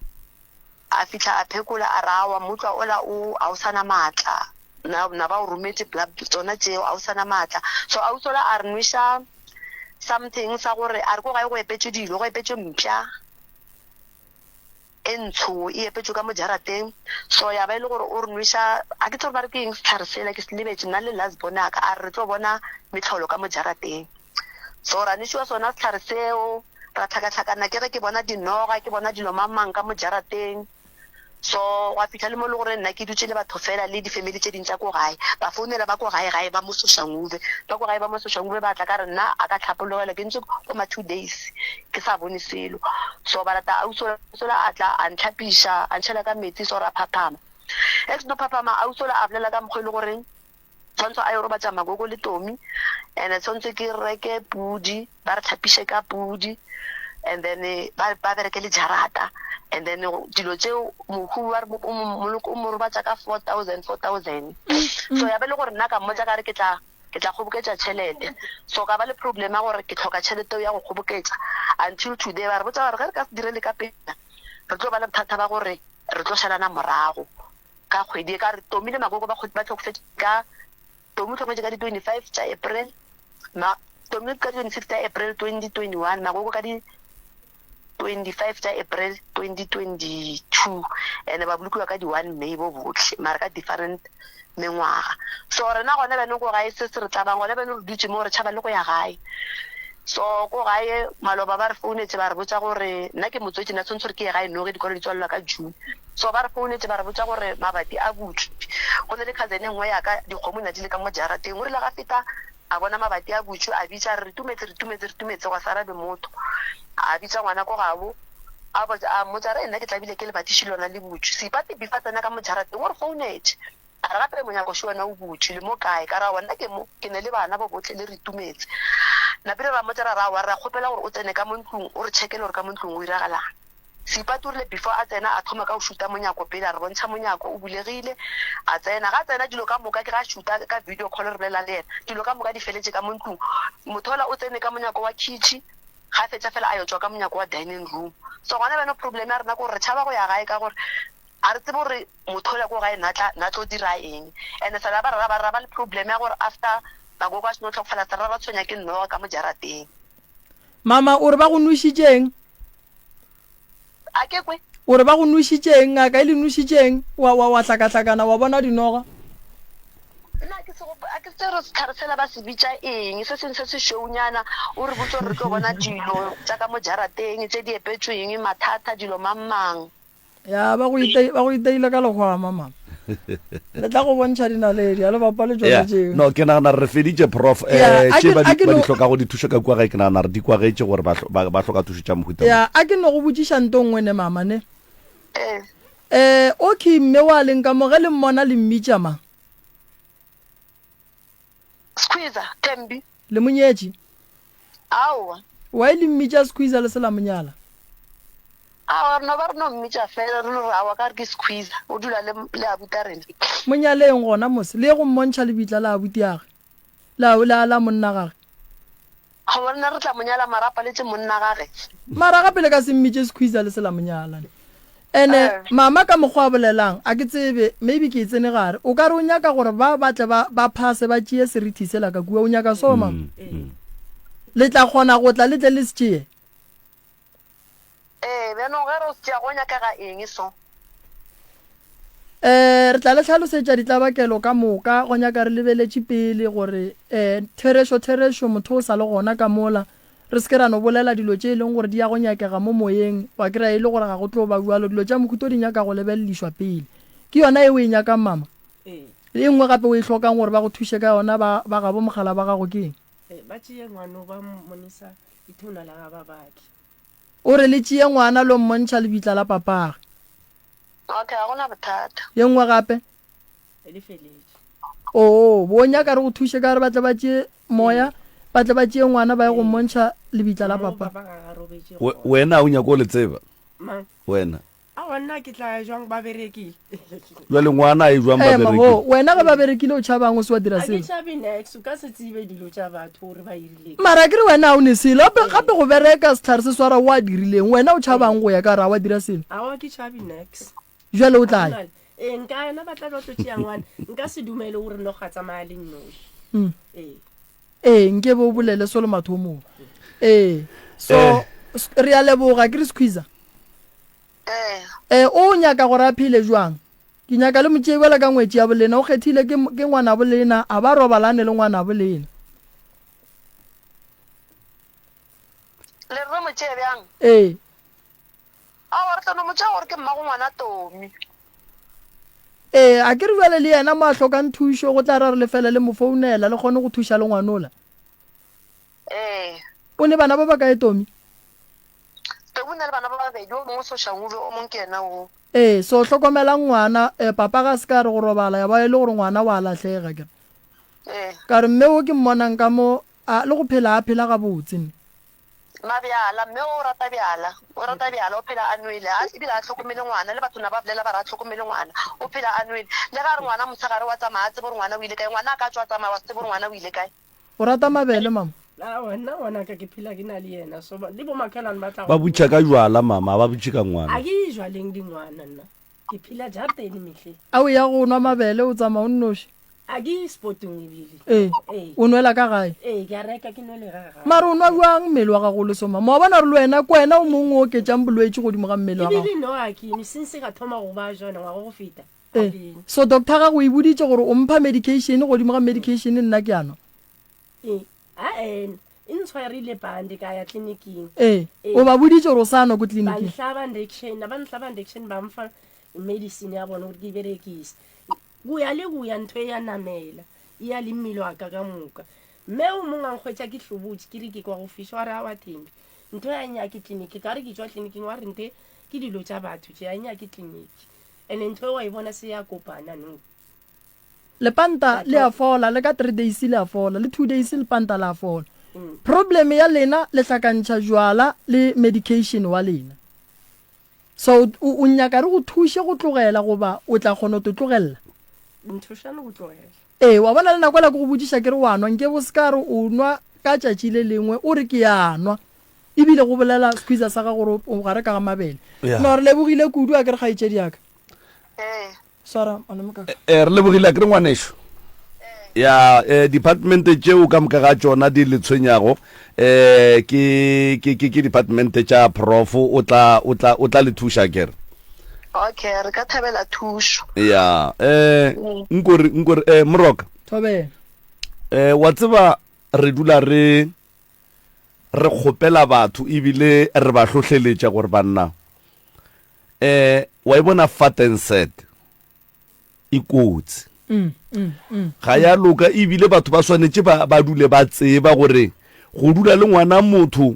a fihla a phekola a re aowa mmutlwa ola o a o sana maatla, na na ba o rometše bla tsona tšeo a o sana maatla. So ausi ola a re nweša something sa gore a re ko gae go epetšwe dilo, go epetšwe mpša. e ntsho e epetšwe ka mo jarateng so ya ba e le gore o re nweša a ke tsebe gore ba re ke eng sehlare sela ke se lebetše nna le last born ya ka a re re tlo bona mehlolo ka mo jarateng so ra nwešiwa sona sehlare seo ra hlakahlakana ke ge ke bona dinoga ke bona dilo mang mang ka mo jarateng so gwa fihla le mo e le gore nna ke dutše le batho fela le di-family tše ding tša ko gae ba founela ba ko gae gae ba mo Soshanguve ba ko gae ba mo Soshanguve ba tla ka re nna a ka hlapologela ke ntse go ma 2 days ke sa bone selo. So ba lata ausi ola a tla a ntlhapiša, a ntšhela ka metsi, so ra phaphama. Ge ke seno phaphama, ausi ola a bolela ka mokgwa e le goreng tshwantsho a yo robatša Magogo le Tomi, and tshwantsho ke reke pudi, ba re tlhapiše ka pudi, and then ba ba bereke le jarata, and then dilo tšeo mohu ba re o mo robatša ka 4000, 4000. So ya ba e le gore nna ka mmotša ka re ke tla ke tla kgoboketša tšhelete. So ka ba le problem ya gore ke hloka tšhelete eo ya go kgoboketša until today. Ba re botša ba re ge re ka se dire le ka pela re tlo ba le bothata ba gore re tlo šalana morago ka kgwedi e. Ka re Tomi le Magogo ba ba hlokofetše ka, Tomi o hlokofetše ka di 25 tša April, ma. Tommy ka di 26 tša April 2021, Magogo ka di 25 tša April 2022, and ba bolokiwa ka di 1 May bo bohle, mara ka different mengwaga. So rena gona bjanong ko gae se se re tlabang gona bjanong re dutše mo re tšhaba le go ya gae. So ko gae maloba ba re founetše ba re botša gore nna ke motswetši nna tshwanetse gore ke ye gae no ge dikolo di tswalelwa ka June. So ba re founetše ba re botša gore mabati a butšwe. Go na le cousin e nngwe ya ka dikgomo na di le ka mo jarateng o rile ga feta a bona mabati a butšwe a bitša a re re tumetse re tumetse re tumetse gwa se arabe motho. A bitša ngwana ko gabo a botša a mmotša a re nna ke tlabile ke lebati še lona le butšwe. Seipati before a tsena ka mo jarateng o re founetše A re gape monyako še wena o butšwe, le mo kae? Ka re, Aowa, nna ke mo, ke ne le bana bo bohle, le re itumetse. Napile ra mmotša ra re, Aowa, re a kgopela gore o tsene ka mo ntlong, o re tšhekele gore ka mo ntlong go iragalang. Seipati o rile before a tsena, a thoma ka go šuta monyako pele, a re bontšha monyako, o bulegile, a tsena. Ga a tsena, dilo ka moka, ke ge a šuta ka video call re bolela le yena, dilo ka moka di feletše ka mo ntlong. Motho yola o tsene ka monyako wa khitšhi, ga a fetša fela a yo tšwa ka monyako wa dining room. So gona bjano problem ya rena ke gore re tšhaba go ya gae ka gore A re tsebe gore motho ola ko gae na tla na tlo dira eng. And sa la ba ra ba ra ba le problem ya gore after magogo a seno hlokofala sa ra ra tshwenya ke noga ka mo jarateng. Mama o re ba go nwešitše eng? A ke kwe. O re ba go nwešitše eng? Ngaka e le nwešitše eng? Wa wa wa hlakahlakana wa bona dinoga? Nna a ke se gopo a ke tsebe gore sehlare sela ba se bitša eng, se sengwe se sešweunyana, o re botse gore re tlo bona dilo tša ka mo jarateng tše di epetšweng, mathata, dilo mang mang. Ya ba go ite ba go iteile ka lehwama mama. Le tla go bontšha dinaledi a le bapale tšona Yeah. tšeo. No, ke nagana re feditše prof Yeah, eh a tše ke- ba a di ke ba di no- hlokago dithušo ka kua gae ke nagana re di kwagetše gore ba hlo- ba ba hloka thušo tša mohuta mo. Ya a ke no go botšiša nto nngwe ne mama ne. Ee. Eh okay mme wa leng ka mo ge le mmona le mmitša mang? Squeezer, Thembi. Le mo nyetše? Aowa. Why le mmitša Squeezer le se la mo nyala? Aowa, re no ba re no mmitša fela, re no re aowa ka re ke Squeezer, o dula le, le abuti a rena. Mo nyaleng gona mos, le ye go mmontšha lebitla la abuti age, la, la, la monna gage. Goba rena re tla mo nyala mara a paletše monna gage. Mara gape le ka se mmitše Squeezer le se la mo nyala. Ene Eh. mama ka mokgwa a bolelang a ke tsebe maybe ke e tsene gare o ka re o nyaka gore ba ba tle ba ba phase ba tšee serithi sela ka kua o nyaka so mama le tla kgona go tla le tle le se tšee Ee, bjanong ge re o se tšea go nyakega eng so? Um re tla le hlalosetša ditlabakelo ka moka go nyaka re lebeletše pele gore um therešo therešo motho o sa le gona ka mola Re se ke ra no bolela dilo tše e leng gore di ya go nyakega mo moyeng, wa kry-a e le gore ga go tlo ba bjalo. Dilo tša mohuta o di nyaka go lebeledišwa pele. Ke yona ye o e nyakang, mama? Ee. E nngwe gape o e hlokang gore ba go thuše ka yona ba, ba gabo mogala ba gago ke eng? Ee, ba tšee ngwano ba mmonisa ithona la ga babaki. O re le tšee ngwana lo mmontšha lebitla la papage. Okay, ga go na bothata. Ye nngwe gape? Le feletše. Oo, bo nyaka re go thuše ka gore ba tle ba tšee moya, ba tle ba tšee ngwana ba ye go mmontšha lebitla la Mo papa. papa ga ga robetše We- gona. Wena o nyako o le tseba Mang? wena Aowa nna ke tla ya jwang ba berekile. jwale ngwana a e jwang ba Ema, ho, berekile wena ge ba berekile o tšhabang o se wa dira A ke selo. tšhabe nex, o ka se tsebe dilo tša batho gore ba irile. Mara ke re wena ga o ne selo. Gape, gape go bereka sehlare se swara o a dirileng. Wena o tšhabang go ya ka gore ga wa dira selo. Aowa ke tšhabe nex. Jwale o tla ya. Ee, nka yena ba tla ba tlo tšea ngwana. Nka se dumele gore noga tsamaya le nnoši. Mm. Ee. Ee, nke be o bolele so le mathomong. Ee. So, Eh. s- re a leboga ke re Squeezer. Ee. Eh, o nyaka gore a phele jwang? Ke nyaka le motšee bjalo ka ngwetši ya bolena. O kgethile ke, ke ngwanabo lena, a ba robalane le ngwanabo lena. Le re re mo tšee bjang? Ee. Aowa, re tla no mo tšea gore ke mmago ngwana Tomi. Ee, a ke re bjale le yena mo a hlokang thušo, go tla ra re le fele le mo founela, le kgone go thuša le ngwanola. Ee. O ne bana ba bakae Tomi? Tomi o na le bana ba babedi, o mongwe Soshanguve, o mongwe ke yena wo. Ee, so hlokomelang ngwana, eh, papa ga se ka re go robala, ya ba e le gore ngwana wa lahlega, ke re. Ee. Ka re mme wo ke mmonang ka mo, a, le go phela a phela gabotse ne. Mabjala, mme o rata bjala, o rata bjala, o phela a nwele, a ebile a hlokomele ngwana, le batho na ba bolela ba re a hlokomele ngwana, o phela a nwele. Le ge a re ngwana motshegare wa tsamaya a tsebe gore ngwana o ile kae, ngwana a ka tšwa a tsamaya wa se tsebe gore ngwana o ile kae. O rata mabele mama? Aowa nna ngwanaka ke phela ke na le yena so le bo makhelwane ba tla Ba butša ka jwala mama, ga ba butše ka ngwana. A ke ye jwaleng dingwana nna, ke phela jarateng mehleng. A o ya go nwa mabele o tsamaya o nnoši? A ke ye spotong ebile. Ee. Ee. O nwela ka gae? Ee, ke a reka ke nwele ga gae. Mara o nwa bjang mmele wa gago o le soma? Mo wa bona gore le wena ke wena o mongwe o oketšang bolwetši godimo ga mmele wa gago. Ebile no a ke nwe since ka thoma go ba jona ngwaga go feta. A Ee. ke nwe. So doctor gago o e boditše gore o mpha medication godimo ga medication nna ke a nwa? Ee. A-e, e ntshwarile bhande ka ya tleliniking. Ee. Ee. O ba boditše gore o sa nwa ko Ba tleliniking? nhlaba injection, ba nhlaba injection ba mfa medicine ya bona gore ke e berekise. Go ya le go ya ntho e ya namela, e ya le mmele wa ka ka moka. Mme o mongwe a nkgwetša ke hlobotše, ke re ke kwa go fiša, wa re aowa Thembi, ntho ya nyake tleliniki. Ka re ke tšwa tleliniking, wa re nthe ke dilo tša batho tše, a nyake tleliniki. Ene ntho e wa e bona se ya kopana nou. Lepanta le a fola, le ka three days le a fola, le two days lepanta la fola. Problem ya lena le hlakantšha jwala le medication wa lena. So o, o nyaka re go thuše go tlogela goba o tla kgona go te tlogelela? Nthušane go tlogela. Ee, wa bona le nako ela ke go botšiša ke re wa nwa, nke bo se ka re o nwa ka tšatši le lengwe o re ke ya nwa. Ebile go bolela squeezer sa gago gore o gare ka ga mabele. Yeah. No, re lebogile kudu a ke re kgaetšedi ya ka. Ee. Swara, malome kaka. Eh, re lebogile a ke re ngwanešu. Ya, eh, departmente tšeo ka moka ga tšona di le tshwenyago, eh, ke, ke, ke, ke departmente tša prof, o tla, o tla, o tla le thuša ke re. Okay, re ka thabela thušo. Ya, eh, nkore, nkore, eh, Moroka. Thobela. Eh, wa tseba re dula re, re kgopela batho ebile re ba hlohleletša gore banna, eh, wa e bona fat and sad e kotsi. Ga ya loka ebile batho ba swanetše ba, ba dule ba tseba gore go dula le ngwana motho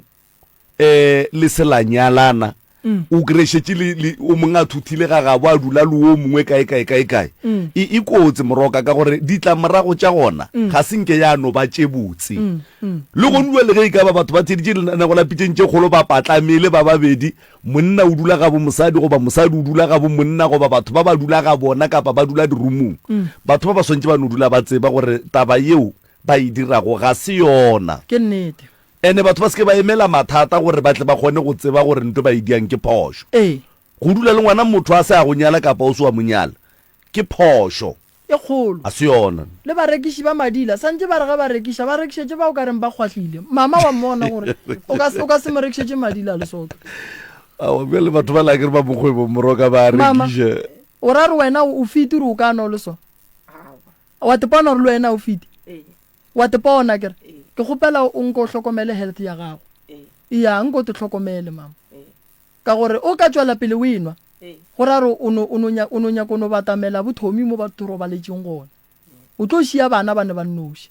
eh le se la nyalana o kry šetše le, le o mongwe a thuthile ga gabo a dula le o mongwe kae kae kae kae e, e kotsi moroka ka gore ditlamorago tša gona ga se nke ya no ba tše botse le gone bjale ge e ka ba batho ba theeditše lenanego la pitšeng tše kgolo ba patlamele ba babedi Monna o dula gabo mosadi goba mosadi o dula gabo monna goba batho ba ba dula ga bona kapa ba dula dirumung. Batho ba ba swantše ba no dula ba tseba gore taba yeo ba e dirago ga se yona. Ke nnete. Ene batho ba se ke ba emela mathata gore ba tle ba kgone go tseba gore nto ba e diang ke phošo. Ee. Go dula le ngwana motho a se a go nyala kapa o se wa mo nyala ke phošo. E kgolo. A se yona. Le barekiši ba madila santše ba re ge ba rekiša ba rekišetše ba o ka reng ba kgwahlile. Mama wa mmona gore o ka o ka se mo rekišetše madila a Lesotho. Aowa bjale batho ba la ke re ba mokgwebo moroka ba a Mama, rekiša. o ra re wena o fiti gore o ka nwa o le so? Aowa. Wa tepona gore le wena o fiti? Ee. Wa tepona ke re? Ee. Ke kgopela o nko o hlokomele health ya gago. Ee. Eya nko o te hlokomele mama. Ee. Ka gore o ka tšwela pele o enwa, go ra gore o no, o no, o no nyaka o no batamela bothomi mo batho robaletšeng gona. O tlo šia bana ba ne ba nnoši.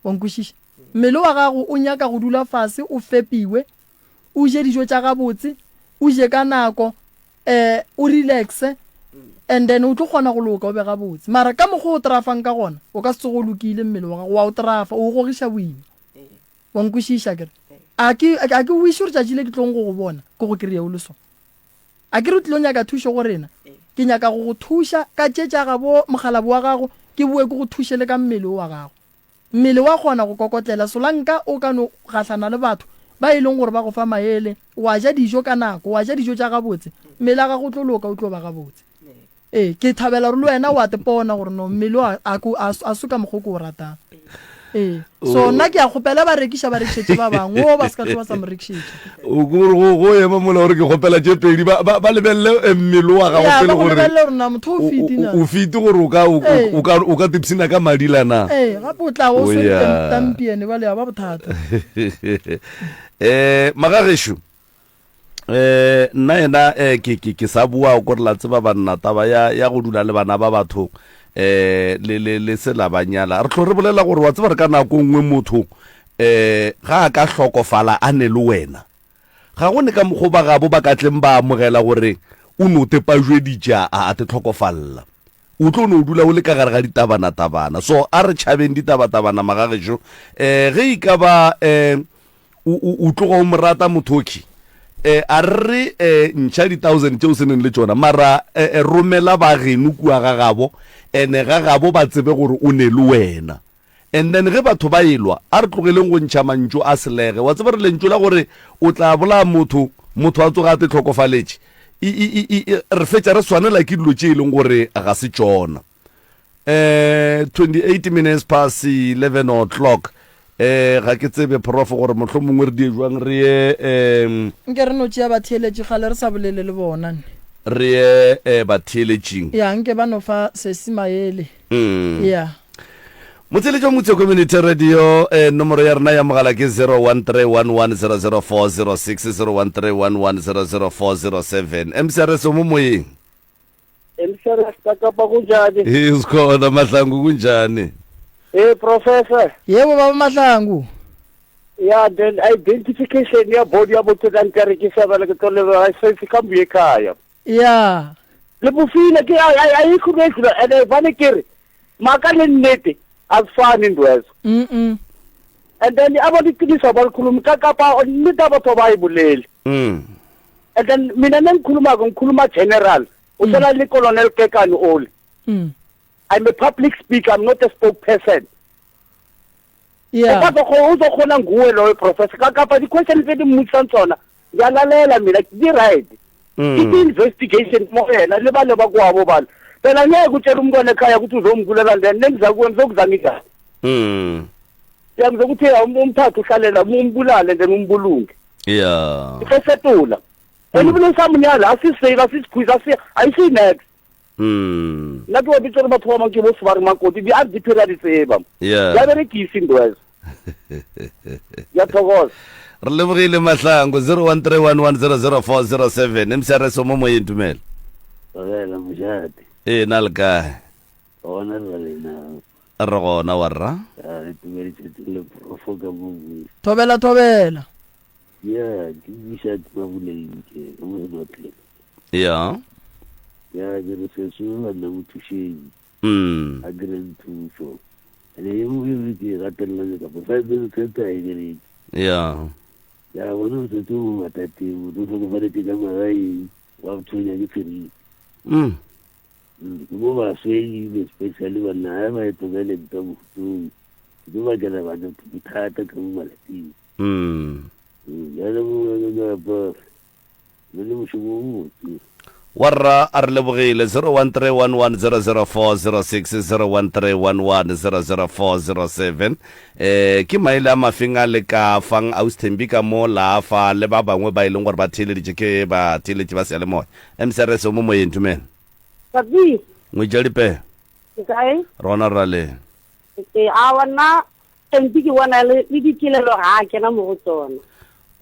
Wa nkwešiša? Mmele wa gago o nyaka go dula fase o fepiwe, o je dijo tša gabotse, o je ka nako, um o relaxe, and then o tlo kgona go loka o be gabotse. Mara ka mokgwa o trafang ka gona, o ka se tsoge o lokile mmele wa gago, wa o trafa, o o gogiša boima. Wa nkwešiša akere? A ke, a ke wiše gore tšatši le ke tlong go go bona, ke go kry-e o le so. A ke re o tlilo nyaka thušo go rena? Ke nyaka go go thuša ka tše tša gabo mokgalabo wa gago, ke boe ke go thuše le ka mmele wo wa gago. Mmele wa kgona go kokotlela, solanka o ka no gahlana le batho ba e leng gore ba go fa maele, wa ja dijo ka nako, wa ja dijo tša gabotse, mmele wa gago o tlo loka, o tlo ba gabotse. Ee, ke thabela gore le wena wa tepona gore no mmele o a ko a a se ka mokgwa o ke o ratang. Ee, so nna ke a kgopela ba rekiša ba rekišetše ba bangwe, o ba se ka tlo ba sa mo rekišetša. O ko gore go go ema mola gore ke kgopela tše pedi ba ba ba lebelele eh, mmele wa gago Ya, pele ba go gore lebelele gore na motho o o- fiti na. o o fiti gore o ka o Ee. o ka o ka tipsina ka madi la na. Ee, gape o tla o O swere ya. tam- tampiene bale ya ba bothata. Eh magagešo eh nna yena eh ke ke ke sa bua ko re la tseba banna taba ya ya go dula le bana ba batho eh le le le se la ba nyala re tlo re bolela gore wa tseba re ka nako nngwe motho eh ga a ka hlokofala a ne le wena ga go ne ka mokgo ba gabo ba ka tleng ba amogela gore o no te pajweditše a a te hlokofalla o tlo no dula o le ka gare ga ditabana-tabana so a re tšhabeng ditabatabana magagešo eh ge e ka ba eh O, o, o tloga o mo rata mothoki. E, a re re, e, ntšha di-thousand tše o se neng le tšona, mara e, e, romela ba geno kua ga gabo, ene ga gabo ba tsebe gore o ne le wena. And then ge batho ba elwa, a re tlogeleng go ntšha mantšu a selege. Wa tseba re lentšu la gore o tla bolaya motho, motho a tsoga a te hlokofaletše, e, e, e, e, re fetša re swanela ke dilo tše e leng gore ga se tšona. Eh 28 minutes past 11 o'clock. Eh ga ke tsebe prof gore mohlomongwe re die jwang re ye em Nke re no tšea batheeletši kgale re sa bolele le bona nne. re ye eh, batheeletšing. Ya nke ba no fa sesi maele. Mm. Ya. Motheeletši wa Motse Community Radio eh, nomoro ya rena ya mogala ke 0131100406 0131100407 MCRS o mo moyeng. MCRS ka Kapa kunjani? Ee, sikhona Mahlangu kunjani? Eh professor. Yebo baba Mahlangu. Ya then identification ya body ya motho ka nkare ke sa bala ke tlo leba se se ka mbuye ekhaya. Ya. Le bofile ke ayikho into and vane ke re maka le nnete azifani indwezo. Mm. And then abantu iqiniso abalikhulumi ka Kapa nnete batho abayiboleli. And then mina nengikhulumako ngikhuluma general. O tshwana le Colonel Kekane ole. I'm a public speaker, I'm not a spokesperson. Yeah. O ka o kgona nguwe loyo professor ka kapa di-question tse di mmotsisang tsona ngiyalalela mina di right. Ke di-investigation mo yena le bale ba kwabo bale phela ngeke utshele umntwana ekhaya ukuthi uzombulela then nengiza kuwe ngizokuzama njani. Ya ngizokuthi umthathe uhlalela umbulale then umbulunge. Yeah. Ifesetula. And ebile sa monyala a se save a se squeeze a se a ise next. Nna ke wa bitsa gore batho ba bangwe ke bo sebare makoti di a di phela di tseba. Yeah. Ya berekise ntwezo. Ya thokoza. Re lebogile Mahlangu 0131100407 MCRS o mo moyeng dumela. Thobela mošate. Ee na le kae? Gona re lena. Re gona warra. Re tumeditse le profo ka mo. Thobela thobela. Ya, ke buša Mabuleng ke ka mo Senotlelo. Ya. Ya, ke re sesi o banna mo thušeng. A kry-eng thušo. Ene ye nngwe e ke e gatelela ka private sector e bereke. Ya. Ya bona o setse o mo mathateng, motho o tlhokofaletše ka magaeng, wa tshwenya ke seriti. Ke mo basweu especially banna ga ba e tlogele ntwa mohuto e tlo bakela bana bothata ka mo malapeng. Bjale mo le le mošomo o mobotse. Warra a re lebogile 0131100406 0131100407 eh ke maele a mafeng a le ka fang Ausi Thembi ka mo la fa le ba bangwe ba e leng gore ba theeleditše ke ba theeletše ba seyalemoya MCRS o mo moyeng dumela Papi. Ngwetša dipe. Ke kae? Rona rra le. Ee, awa nna Thembi ke bona le le dikilelo ga a kena mo go tsona.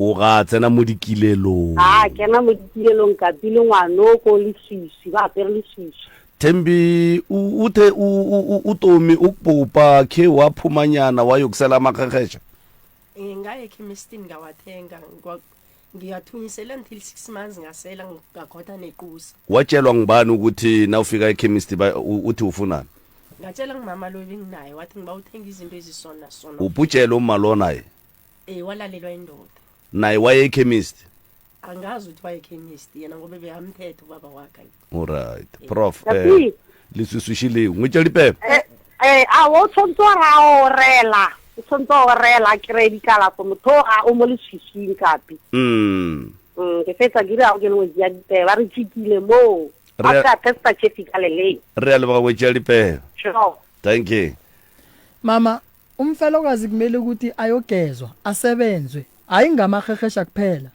O ga a tsena mo dikilelong. Ga a kena mo dikilelong kapi le ngwanoko leswiswi ba apere leswiswi. Thembi o o the o o o tomi o kpopa khe wa phumanyana wa yokusela makgekgeša. Eh, ngaye ekhemistini ngawathenga ngiyathunyisela until 6 months ngasela ngakhotha nequsa. Watjelwa ngubani ukuthi nawufika ekhemisti uthi ufunani? Ngatshela ngumama lo ebenginaye wathi ngiba uthenga izinto ezisona sona. Uputshele umma lo naye? Eh walalelwa indoda. Naye waye ekhemisti? Angazi ukuthi waye ekhemisti yena ngoba bekamthethe ubaba wakhe. Alright. Prof eh leswiswiši leo ngwetša dipepe. Eh eh a o tshwanetse wa ra orela. O tshwanetse wa orela a kry-e dikalafo motho ga o mo leswiswing kapi. Ke fetsa ke re ke lengwe ya dipebe ba re tšikile moo. Re A ka testa chefi ka leleng. Re a leboga ngwetši ya dipebe. Sure. Thank you. Mama, umfelokazi kumele ukuthi ayogezwa, asebenzwe, hayi ngamahehesha kuphela.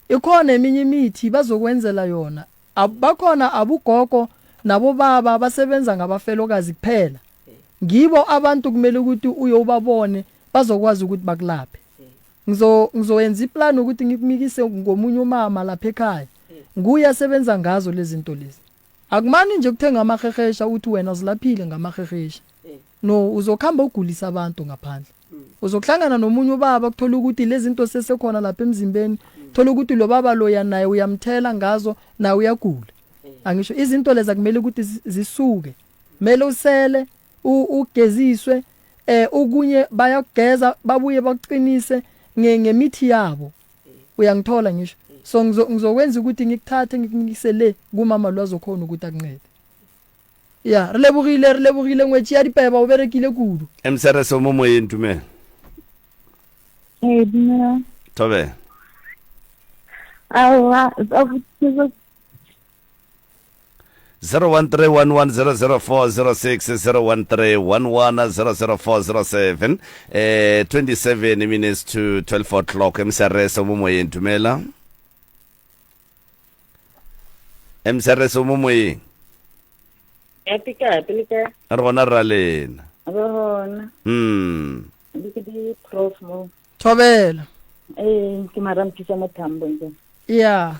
Ikhona eminye imithi bazokwenzela yona. Bakhona abugogo nabobaba basebenza ngabafelokazi kuphela. Ngibo abantu kumele ukuthi uye ubabone bazokwazi ukuthi bakulaphe. Ngizo ngizoyenza iplan ukuthi ngikumikise ngomunye umama lapha ekhaya. Nguye asebenza ngazo lezi zinto lezi. Akumani nje ukuthenga amahehesha uthi wena uzilaphile ngamahehesha. No uzokhamba ugulisa abantu ngaphandle. Uzokuhlangana nomunye ubaba kuthola ukuthi lezi zinto sesekhona lapha emzimbeni. Thola ukuthi lo baba loya naye uyamthela ngazo naye uyagula. Angisho izinto lezi akumele ukuthi zisuke. Mele usele ugeziswe eh okunye bayakugeza babuye bakuqinise ngemithi yabo. Uyangithola ngisho. So ngizokwenza ukuthi ngikuthathe ngikunikise le kumama lo azokhona ukuthi akuncede. Ya, re lebogile, re lebogile ngwetši ya dipeba o berekile kudu. MCRS o mo moyeng dumela. Ee, dumela. Thobela. Aowa, 01311000406 01311000407 eh 27 minutes to 12 o'clock mcrs o mo moyeng dumela mcrs o mo moyeng Happy ka, happy le kae? re gona rra lena Re gona. mm Di ke di prof mo. Thobela. Ee, ke Marampisa Mothambo nje. Ya.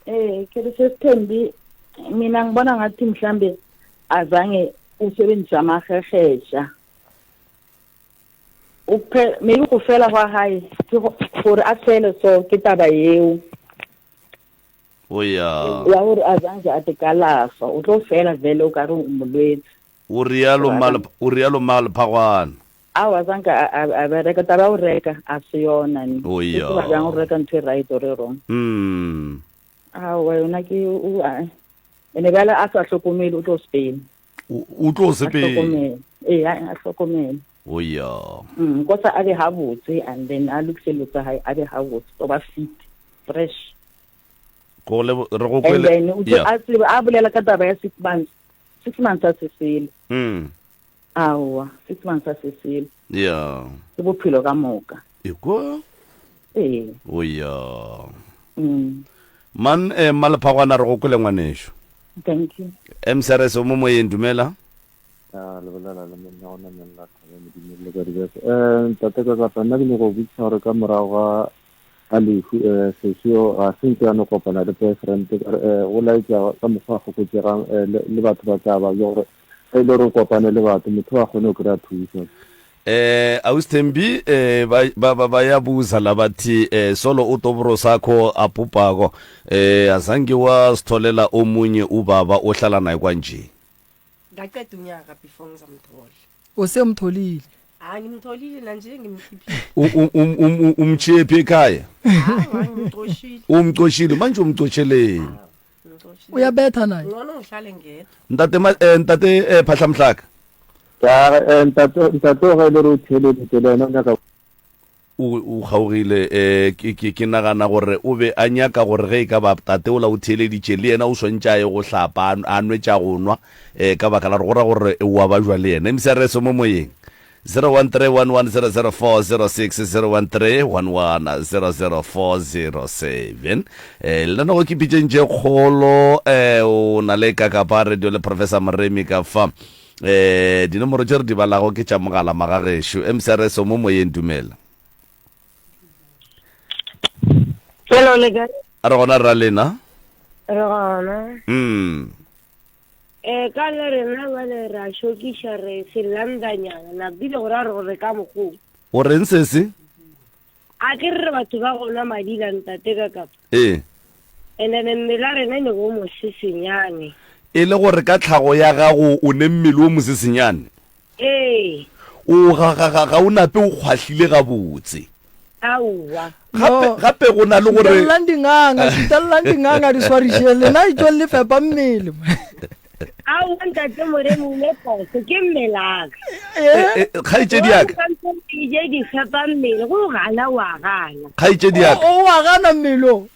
Eh, ke re sesithembi mina ngibona ngathi mhlambe azange usebenzisa amahegesha. Uphe maybe go fela gwa hae ke gore a fele so ke taba eo. O ya. Ya gore azange a te kalafa, o tlo fela vele o ka re o molwetse. O realo mma, o realo mma Lephagwana. Aowa zanka a, a, a bereka taba ya go reka a se yona ne. O O ya. tseba bjang go reka ntho e right or e wrong. Mm. Aowa yona ke o a ene bjale a sa hlokomele o tlo sepela. O, o tlo A sepela. hlokomele. Ee, a a hlokomele. O ya. Mm, kosa a be habotse and then a lokise dilo tsa hae a be habotse, o ba fit, fresh. Go le re go And kwele. then o tlo Yeah. a tsebe a bolela ka taba ya six months. Six months a se selo. Mm. Aowa, six months a se selo. Yeah. Ke bophelo ka moka. Ekwa. Ee. O ya. Mm. Man eh Mmalephagwana re go kwele ngwanešu. Thank you. MCRS o mo moyeng dumela. Ya le bolela le monna gona monna thaba modimo le ka dibese. Eh ntate ka kapa nna ke nyaka go botšiša gore ka morago ga ga lehu eh sesi yo ga se nke a no kopana le boyfriend ka re eh go laetša ka mokgwa a fokotšegang eh le le batho ba tla ba gore ge e le gore o kopane le batho motho a kgone go kry-a thuso. Eh Ausi Thembi eh ba ba ba bayabuza la bathi eh solo utobro sakho abhubhako eh azange wasitholela omunye ubaba ohlala naye kwanje. Ngaqeda unyaka before ngizamthola. Usemtholile. Hayi ngimtholile nanje ngimkhiphile. U- um- um- um- Umtshephi ekhaya? Hayi ngimcoshile. Umcoshile manje umcosheleni. Ngimcoshile. Uyabetha naye. Ngcono ngihlale ngedwa. Ntate ma- eh, ntate eh, Phahlamhlaka. Ya eh, ntate ntate o ge e le gore o theeleditse le ena o nyaka O, o kgaogile. Eh, ke, ke, ke nagana gore o be a nyaka gore ge e ka ba tate ola o theeleditše, le yena o swantše a ye go hlapa, a, a nwe tša go nwa, eh, ka baka la gore go ra gore o a bajwa le yena. MCRS o mo moyeng. 0131100406, 0131100407. Eh, lenanego ke pitšeng tše kgolo, eh, o na le Kakapa Radio le Professor Moremi ka fa. Eh, dinomoro tše re di balago ke tša mogala magagešo. MCRS o mo moyeng, dumela. Hello, le kae? A re gona rra lena. Re gona. Mm. Eh, ka le rena bale ra šokiša re selandanyana napile gore a re gore ka mokgoo. O reng sese? A ke re batho ba gona madila ntate ka kapa. Ee. And then mmele wa rena e ne bo mosesenyane. E le gore ka tlhago ya gago o ne mmele o mosesenyane? Ee. O ga, ga, ga, ga o nape o kgwahlile gabotse. Aowa. Gape, gape go na le gore. Šutellang dinganga, šutellang dinganga di swariše lena etšweng le fepa mmele. Aowa ntate Moremi o ne phoso ke mmelaka. Eh, eh, Kgaetšedi ya ka. Je di fepa mmele go gana wa gana. Kgaetšedi ya ka. O wa gana mmele o.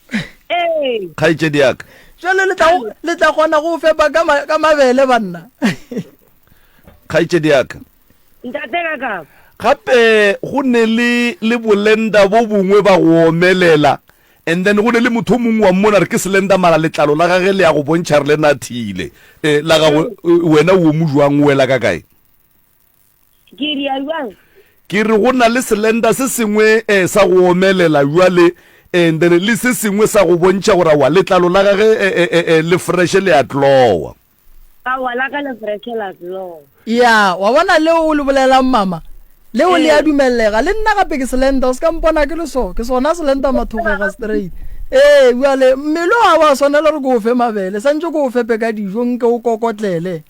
Ee. Kgaetšedi ya ka. Jwale le tla le tla kgona go fepa ka ka mabele banna. Kgaetšedi ya ka. Ntate ka ka. Gape go ne le le bolenda bo bongwe ba go omelela And then go ne le motho o mongwe wa mmona re ke Slender mara letlalo la gage le ya go bontšha re le nathile. Eh, la gago eh, wena o mo jwang o wela ka kae? Ke ria jwang? Ke re go na le Slender se sengwe eh, sa go omelela jwale and then le se sengwe sa go bontšha gore wa letlalo la gage eh, eh, eh, eh, le fresh le a tlowa. Aowa, la ka le fresh la tlowa. Ya, wa bona leo o le bolelang mama? Leo le a dumellega. Le nna gape ke slender, o se ka mpona ke le so. Ke sona slender mathogega straight. Ee, bjale mmele ga wa swanela gore ke o fe mabele, santše ke o fepe ka dijo nke o kokotlele.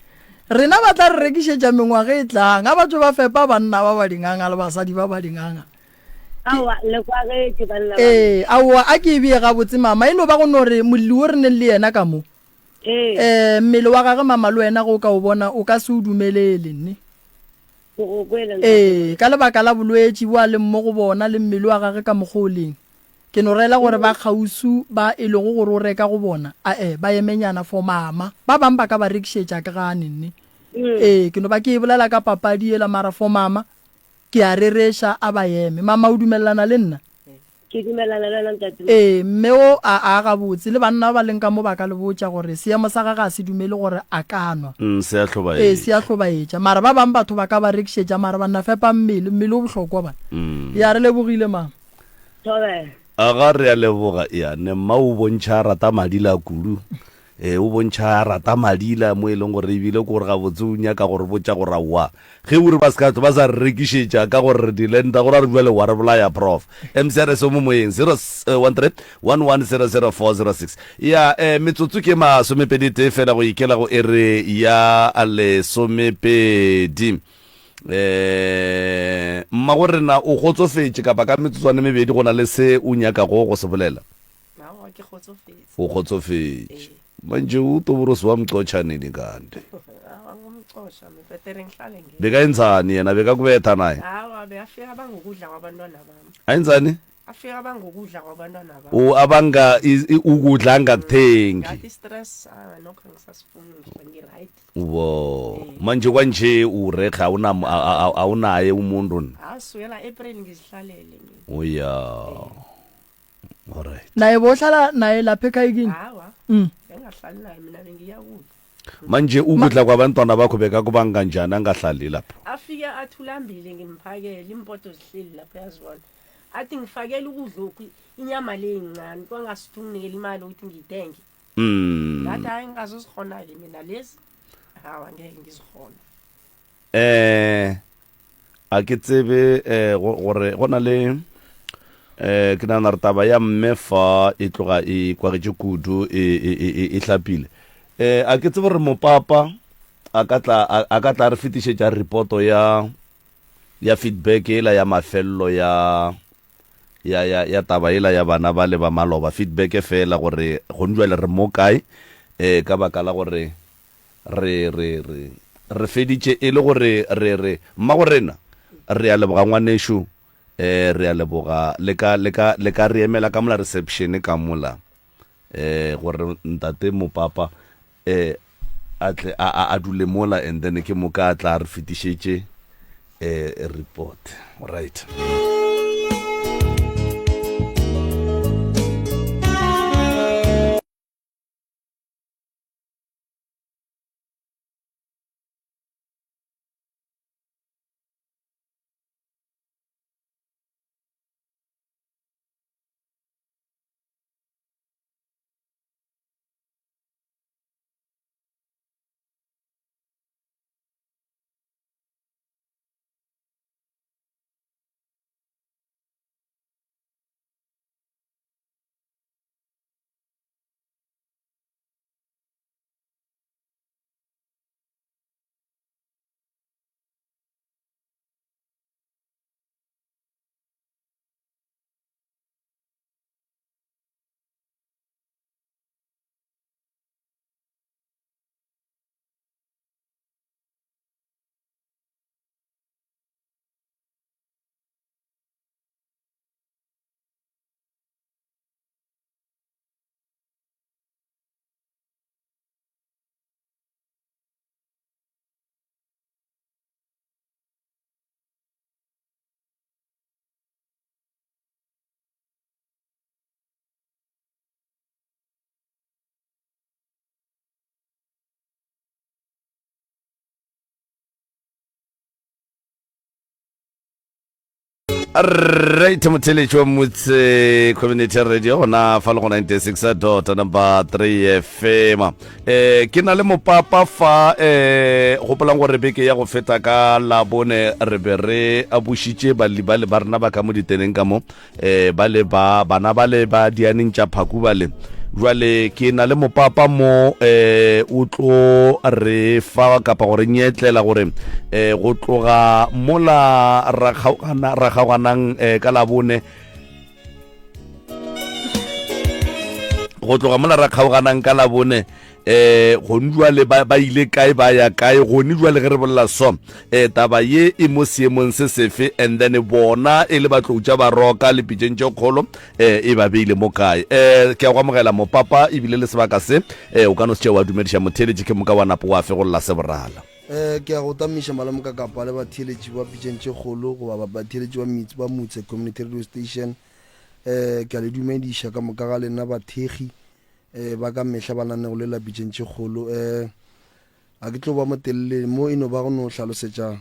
Rena ba tla re rekišetša mengwaga e tlang, a ba tšwe ba fepa banna ba ba dinganga le basadi ba ba dinganga. Aowa, le kwagetše banna ba. Ee, aowa, a ke e bee gabotse mama, e no ba go no re molli wo re neng le yena ka mo, Ee. Mmele wa gage mama le wena ge o ka o bona o ka se o dumelele nne. Ke go kwele ntate. Ee, ka lebaka la bolwetši bo a leng mo go bona le mmele wa gage ka mokgwa o leng. Ke no rela gore ba kgauswi ba e lego gore o reka go bona, ae, ba emenyana for mama. Ba bang ba ka ba rekišetša, ke gane nne. Ee, ke no ba ke e bolela ka papadi yela, mara for mama, ke a rereša, a ba eme. Mama, o dumelelana le nna? Ke dumelana le wena, ntate. Ee, mme o a, a gabotse. Le banna ba ba leng ka mo ba ka le botša gore seemo sa gagwe ga se dumele gore a ka nwa. Mm, se a hlobaetša. Ee, se a hlobaetša. Mara ba bang batho ba ka ba rekišetša, mara banna fepa mmele, mmele o bohlokwa bana. Mm. Ya, re lebogile, mama. Thobela. Aga re a leboga ya ne mma o bontšha a rata madila kudu e o bontšha a rata madila mo e leng gore ebile ke gore gabotse o nyaka gore botša gore aowa ge o re ba se ka ba sa re rekišetša ka gore re dilenta gore a re jale wa re bolaya prof mcrs o mo moyeng 013 1100406 ya eh, metsotso ke masomepedi tee fela go ikela go ere ya lesomepedi Eh, mmago rena o kgotsofetše kapa ka metsotswane mebedi go na le se o nyakago go se bolela? Aowa, ke kgotsofetse. O kgotsofetše. Manje o toborosi wa mqotšha nini kanti? Aowa, ngomqosha, mepetere ngihlale nge. Bekayenzani yena bekakubetha naye? Awa, bekafika bangokudla kwabantwana bami. Ayenzani? Afika bangokudla kwabantwana bami. O abanga ukudla angakuthengi. Ngathi stress, ah nokho angisasifuni ngi-right. Wo manje kwanje urekhe awuna awunaye umuntu ni. Ha sukela April ngizihlalele mina. Oya. Alright. Naye bohlala naye lapha ekhaya kini? Hawa. Mm. Bengahlali naye mina bengiya kuye. Manje ukudla kwabantwana bakho bekakubanga njani angahlali lapho? Afike athulambile ngimphakele impoto zihleli lapho yazibona. Athi ngifakele ukudla okhu inyama le incane kwangasuthi unginikele imali ukuthi ngiyithenge. Mm. Ngathi hayi ngingazozikghona-ke mina lezi. Hawa ngeke ngizikghone. Eh a ke tsebe eh gore go na le eh ke nagana re taba ya mme fa e tloga e kwagetše kudu e e e, e, e hlapile. Eh a ke tsebe gore mopapa a ka tla a ka tla re fetišetša reporto ya ya feedback ela ya mafello ya ya, ya, ya taba yela ya bana ba le ba maloba, feedback feela gore gone jwale re mo kae, eh, ka baka la gore re, re, re, re feditše e le gore re, re, mmagorena, re a leboga ngwanešu, eh, re a leboga, le ka, le ka, le ka re emela ka mola reception ka mola, eh, gore ntate mopapa, eh, a tle a, a, a dule mola and then ke moka a tla re fetišetše eh, report. Right. Right motheletši wa Motse Community Radio gona fa le go 96 dot number 3 FM. Eh ke na le mopapa fa eh gopolang gore beke ya go feta ka labone re be re abušitše balli ba le ba rena ba ka mo diteneng ka mo eh ba le ba bana ba le ba dianeng tša phaku ba le jwale ke na le mopapa mo eh o tlo re fa kapa gore nyetlela gore eh go tloga mola ra kgaogana ra kgaoganang eh ka labone. Go tloga mola ra kgaoganang ka Labone, eh gone jwale ba, ba ile kae, ba ya kae gone jwale ge re bolela so? Eh taba ye e mo seemong se sefe? And then bona e le batlou tša Baroka le pitšeng tše kgolo, eh e ba beile mo kae? Eh ke a go amogela mopapa, ebile le sebaka se, eh o ka no se tšea wa dumediša motheeletši ke moka wa napo wa fegolla se borala. Eh ke a go tamiša malome ka kapa le batheeletši ba pitšeng tše kgolo goba batheeletši ba Mits ba Mutse Community Radio Station. Eh ke a le dumediša ka moka ga lena bathekgi eh ba ka mehla ba nanego le la pitšeng tše kgolo. Eh a ke tlo ba motelele mo e no ba go no hlalosetša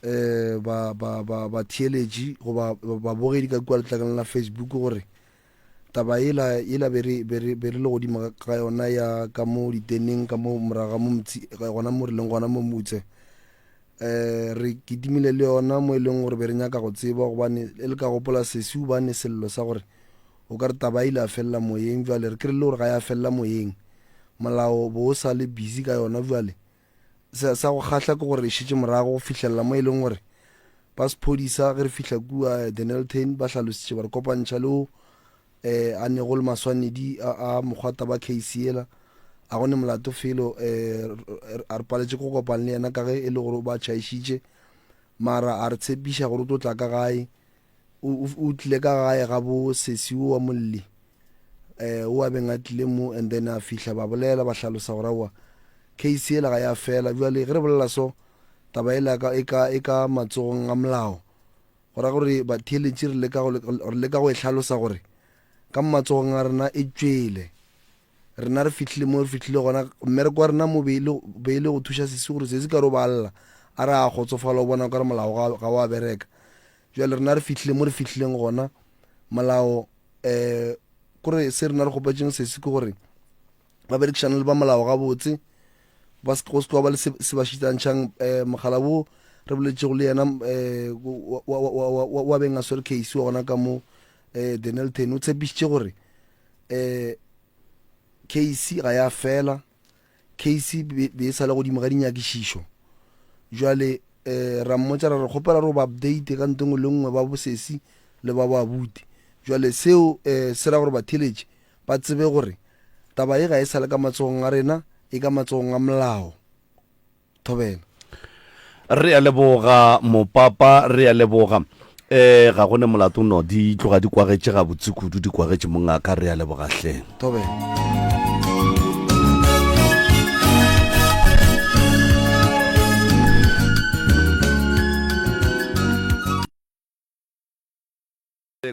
eh ba ba ba batheeletši goba babogedi ka kua letlakaleng la Facebook gore taba yela yela be re be re be re le godimo ga yona ya ka mo diteneng ka mo morago ga mo motsi gona mo re leng gona mo Mutse. Eh re kitimile le yona mo e leng gore be re nyaka go tseba gobane e le ka gopola sesi o bane sello sa gore o ka re taba ile a felela moyeng bjale re kry-ile gore ga ya felela moyeng molao bo o sa le busy ka yona bjale sa, sa go kgahla ke gore e šetše morago go fihlelela mo e leng gore ba sephodisa ge re fihla kua Dennilton ba hlalositše ba re kopantšha le o eh, a nego le maswanedi a, a mokgwa taba case yela a go ne molato felo eh, a re paletše go kopana le yena ka ge e le gore o ba tšhaišitše mara a re tshepiša gore o tlo tla ka gae o, o tlile ka gae ga bo sesi o wa molli eh o a beng a tlile mo and then a fihla ba bolela ba hlalosa gore aowa case yela ga ya fela bjale ge re bolela so taba ela ka e ka e ka matsogong a molao Go ra gore batheeletši re leka go, re leka go e hlalosa gore ka matsogong a rena e tšwele. Rena re fihlile mo re fihlile gona, mmereko wa rena mo be e le, be e le go thuša sesi gore sesi ka re o ba lla, a re a kgotsofala o bona o ka re molao ga, ga wa bereka. Bjale rena re fihlile mo re fihlileng gona, molao um kore se rena re kgopetšeng sesi ke gore ba berekišane le ba molao gabotse ba se go se ba le se se ba šitantšhang eh, mogala wo re boletšego le yena eh, wa, wa, wa, wa, wa, wa beng a swere case wa gona ka mo eh, Dennilton o tshepišitše gore eh, case ga ya fela case be be e sa le godimo ga dinyakišišo jwale eh, ra mmotša ra re kgopela re o ba update ka nto nngwe le nngwe ba bosesi le ba boabuti jwale seo eh, se ra gore batheletši ba tsebe gore taba ye ga e sa le ka matsogong a rena, e ka matsogong a molao. Thobela. Re a leboga mopapa, re a leboga. Eh ga go ne molato no, di tloga di kwagetše gabotse kudu, di kwagetše mongaka, re a leboga hle. Thobela.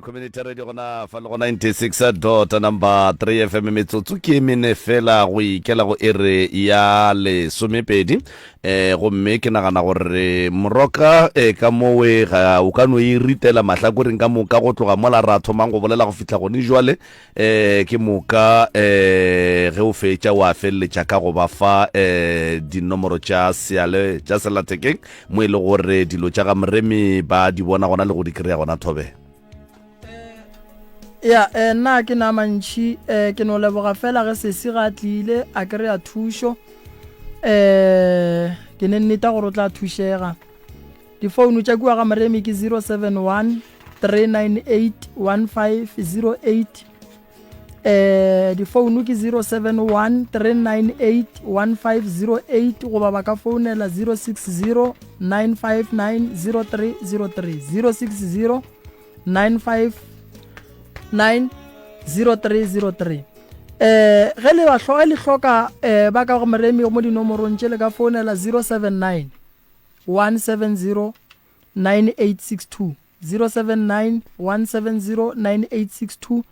Community radio gona fa le go 96 dot number 3 fm metsotso ke mene fela go ikela go ere ya lesomepedi eh gomme ke nagana gore moroka eh ka mowe ga o ka no e ritela mahlakoreng ka moka go tloga mola ra thomang go bolela go fihla gone jwale eh ke moka eh ge o fetša wa feleletša ka go ba fa eh dinomoro tša seale tša sellathekeng mo e le gore dilo tša ga moremi ba di bona gona le go di kry-a gona thobe ya eh, nna ke na mantšhi eh, ke no leboga fela ge sesi ga a tlile a kry-a thušo eh ke ne nneta gore o tla thušega Difounu tša kua ga Moremi ke 071 398 1508. Eh, difounu ke 071 398 1508 goba ba ka founela 060 959 0303 060 959 0303 eh ge le ba hloka le hloka eh ba ka go Moremi mo dinomorong tše le ka founela 079 170 9862 079 170 9862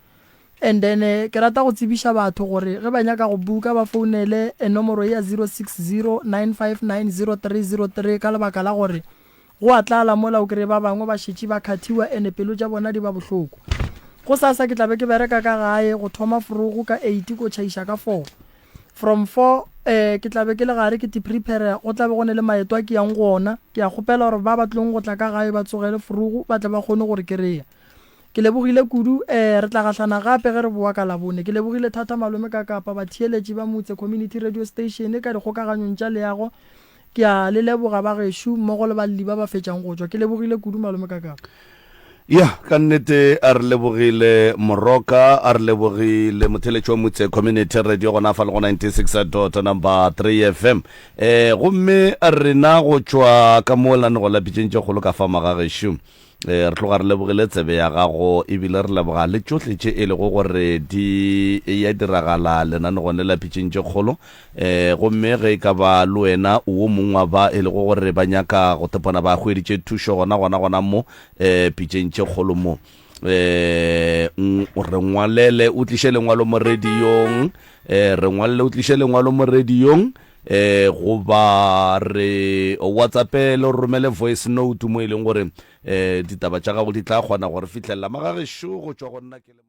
and then eh, ke rata go tsebiša batho gore ge ba nyaka go buka ba founele eh, nomoro ya 060 959 0303 ka lebaka la gore go a tlala mola o kry ba bangwe ba šetše ba khathiwa ene pelo tša bona di ba bohloko go sasa ke tlabe ke bereka ka gae go thoma forogo ka 8 ko tšhaiša ka 4 From for eh ke tla be ke le gare ke te prepare go tla be go ne le maeto a ke yang go ona. Ke a kgopela gore ba ba tlong go tla ka gae ba tsogele forogo ba tle ba kgone go re kereya. Ke lebogile kudu eh re tla gahlana gape ge re bowa ka Labone. Ke lebogile thata malome ka Kapa, batheeletši ba Motse Community Radio Station ka dikgokaganyong tša leago. Ke a le leboga ba gešo mmogo le balli ba ba fetšang go tšwa. Ke lebogile kudu malome ka Kapa. Ya, ka nnete a re lebogile Moroka, a re lebogile motheletši wa Motse Community Radio gona fa le go 96 dot number 3 FM. Eh, gomme rena go tšwa ka mo lenanego la Pitšeng tše Kgolo ka fa magagešo, eh, re tloga re lebogile tsebe ya gago ebile re leboga le tšohle tše e lego gore di ya diragala lenanegong le la Pitšeng tše Kgolo. Eh, gomme ge e ka ba le wena o wo mongwe wa ba e lego gore ba nyaka go tepona ba hweditše thušo gona gona gona mo, eh pitšeng tše kgolo mo eh re ngwalele o tliše lengwalo mo radiong eh re ngwalele o tliše lengwalo mo radiong eh goba re whatsappele o romele voice note mo e leng gore eh ditaba tša gago di tla kgona gore fihlelela magagešo go tšwa go nna ke le.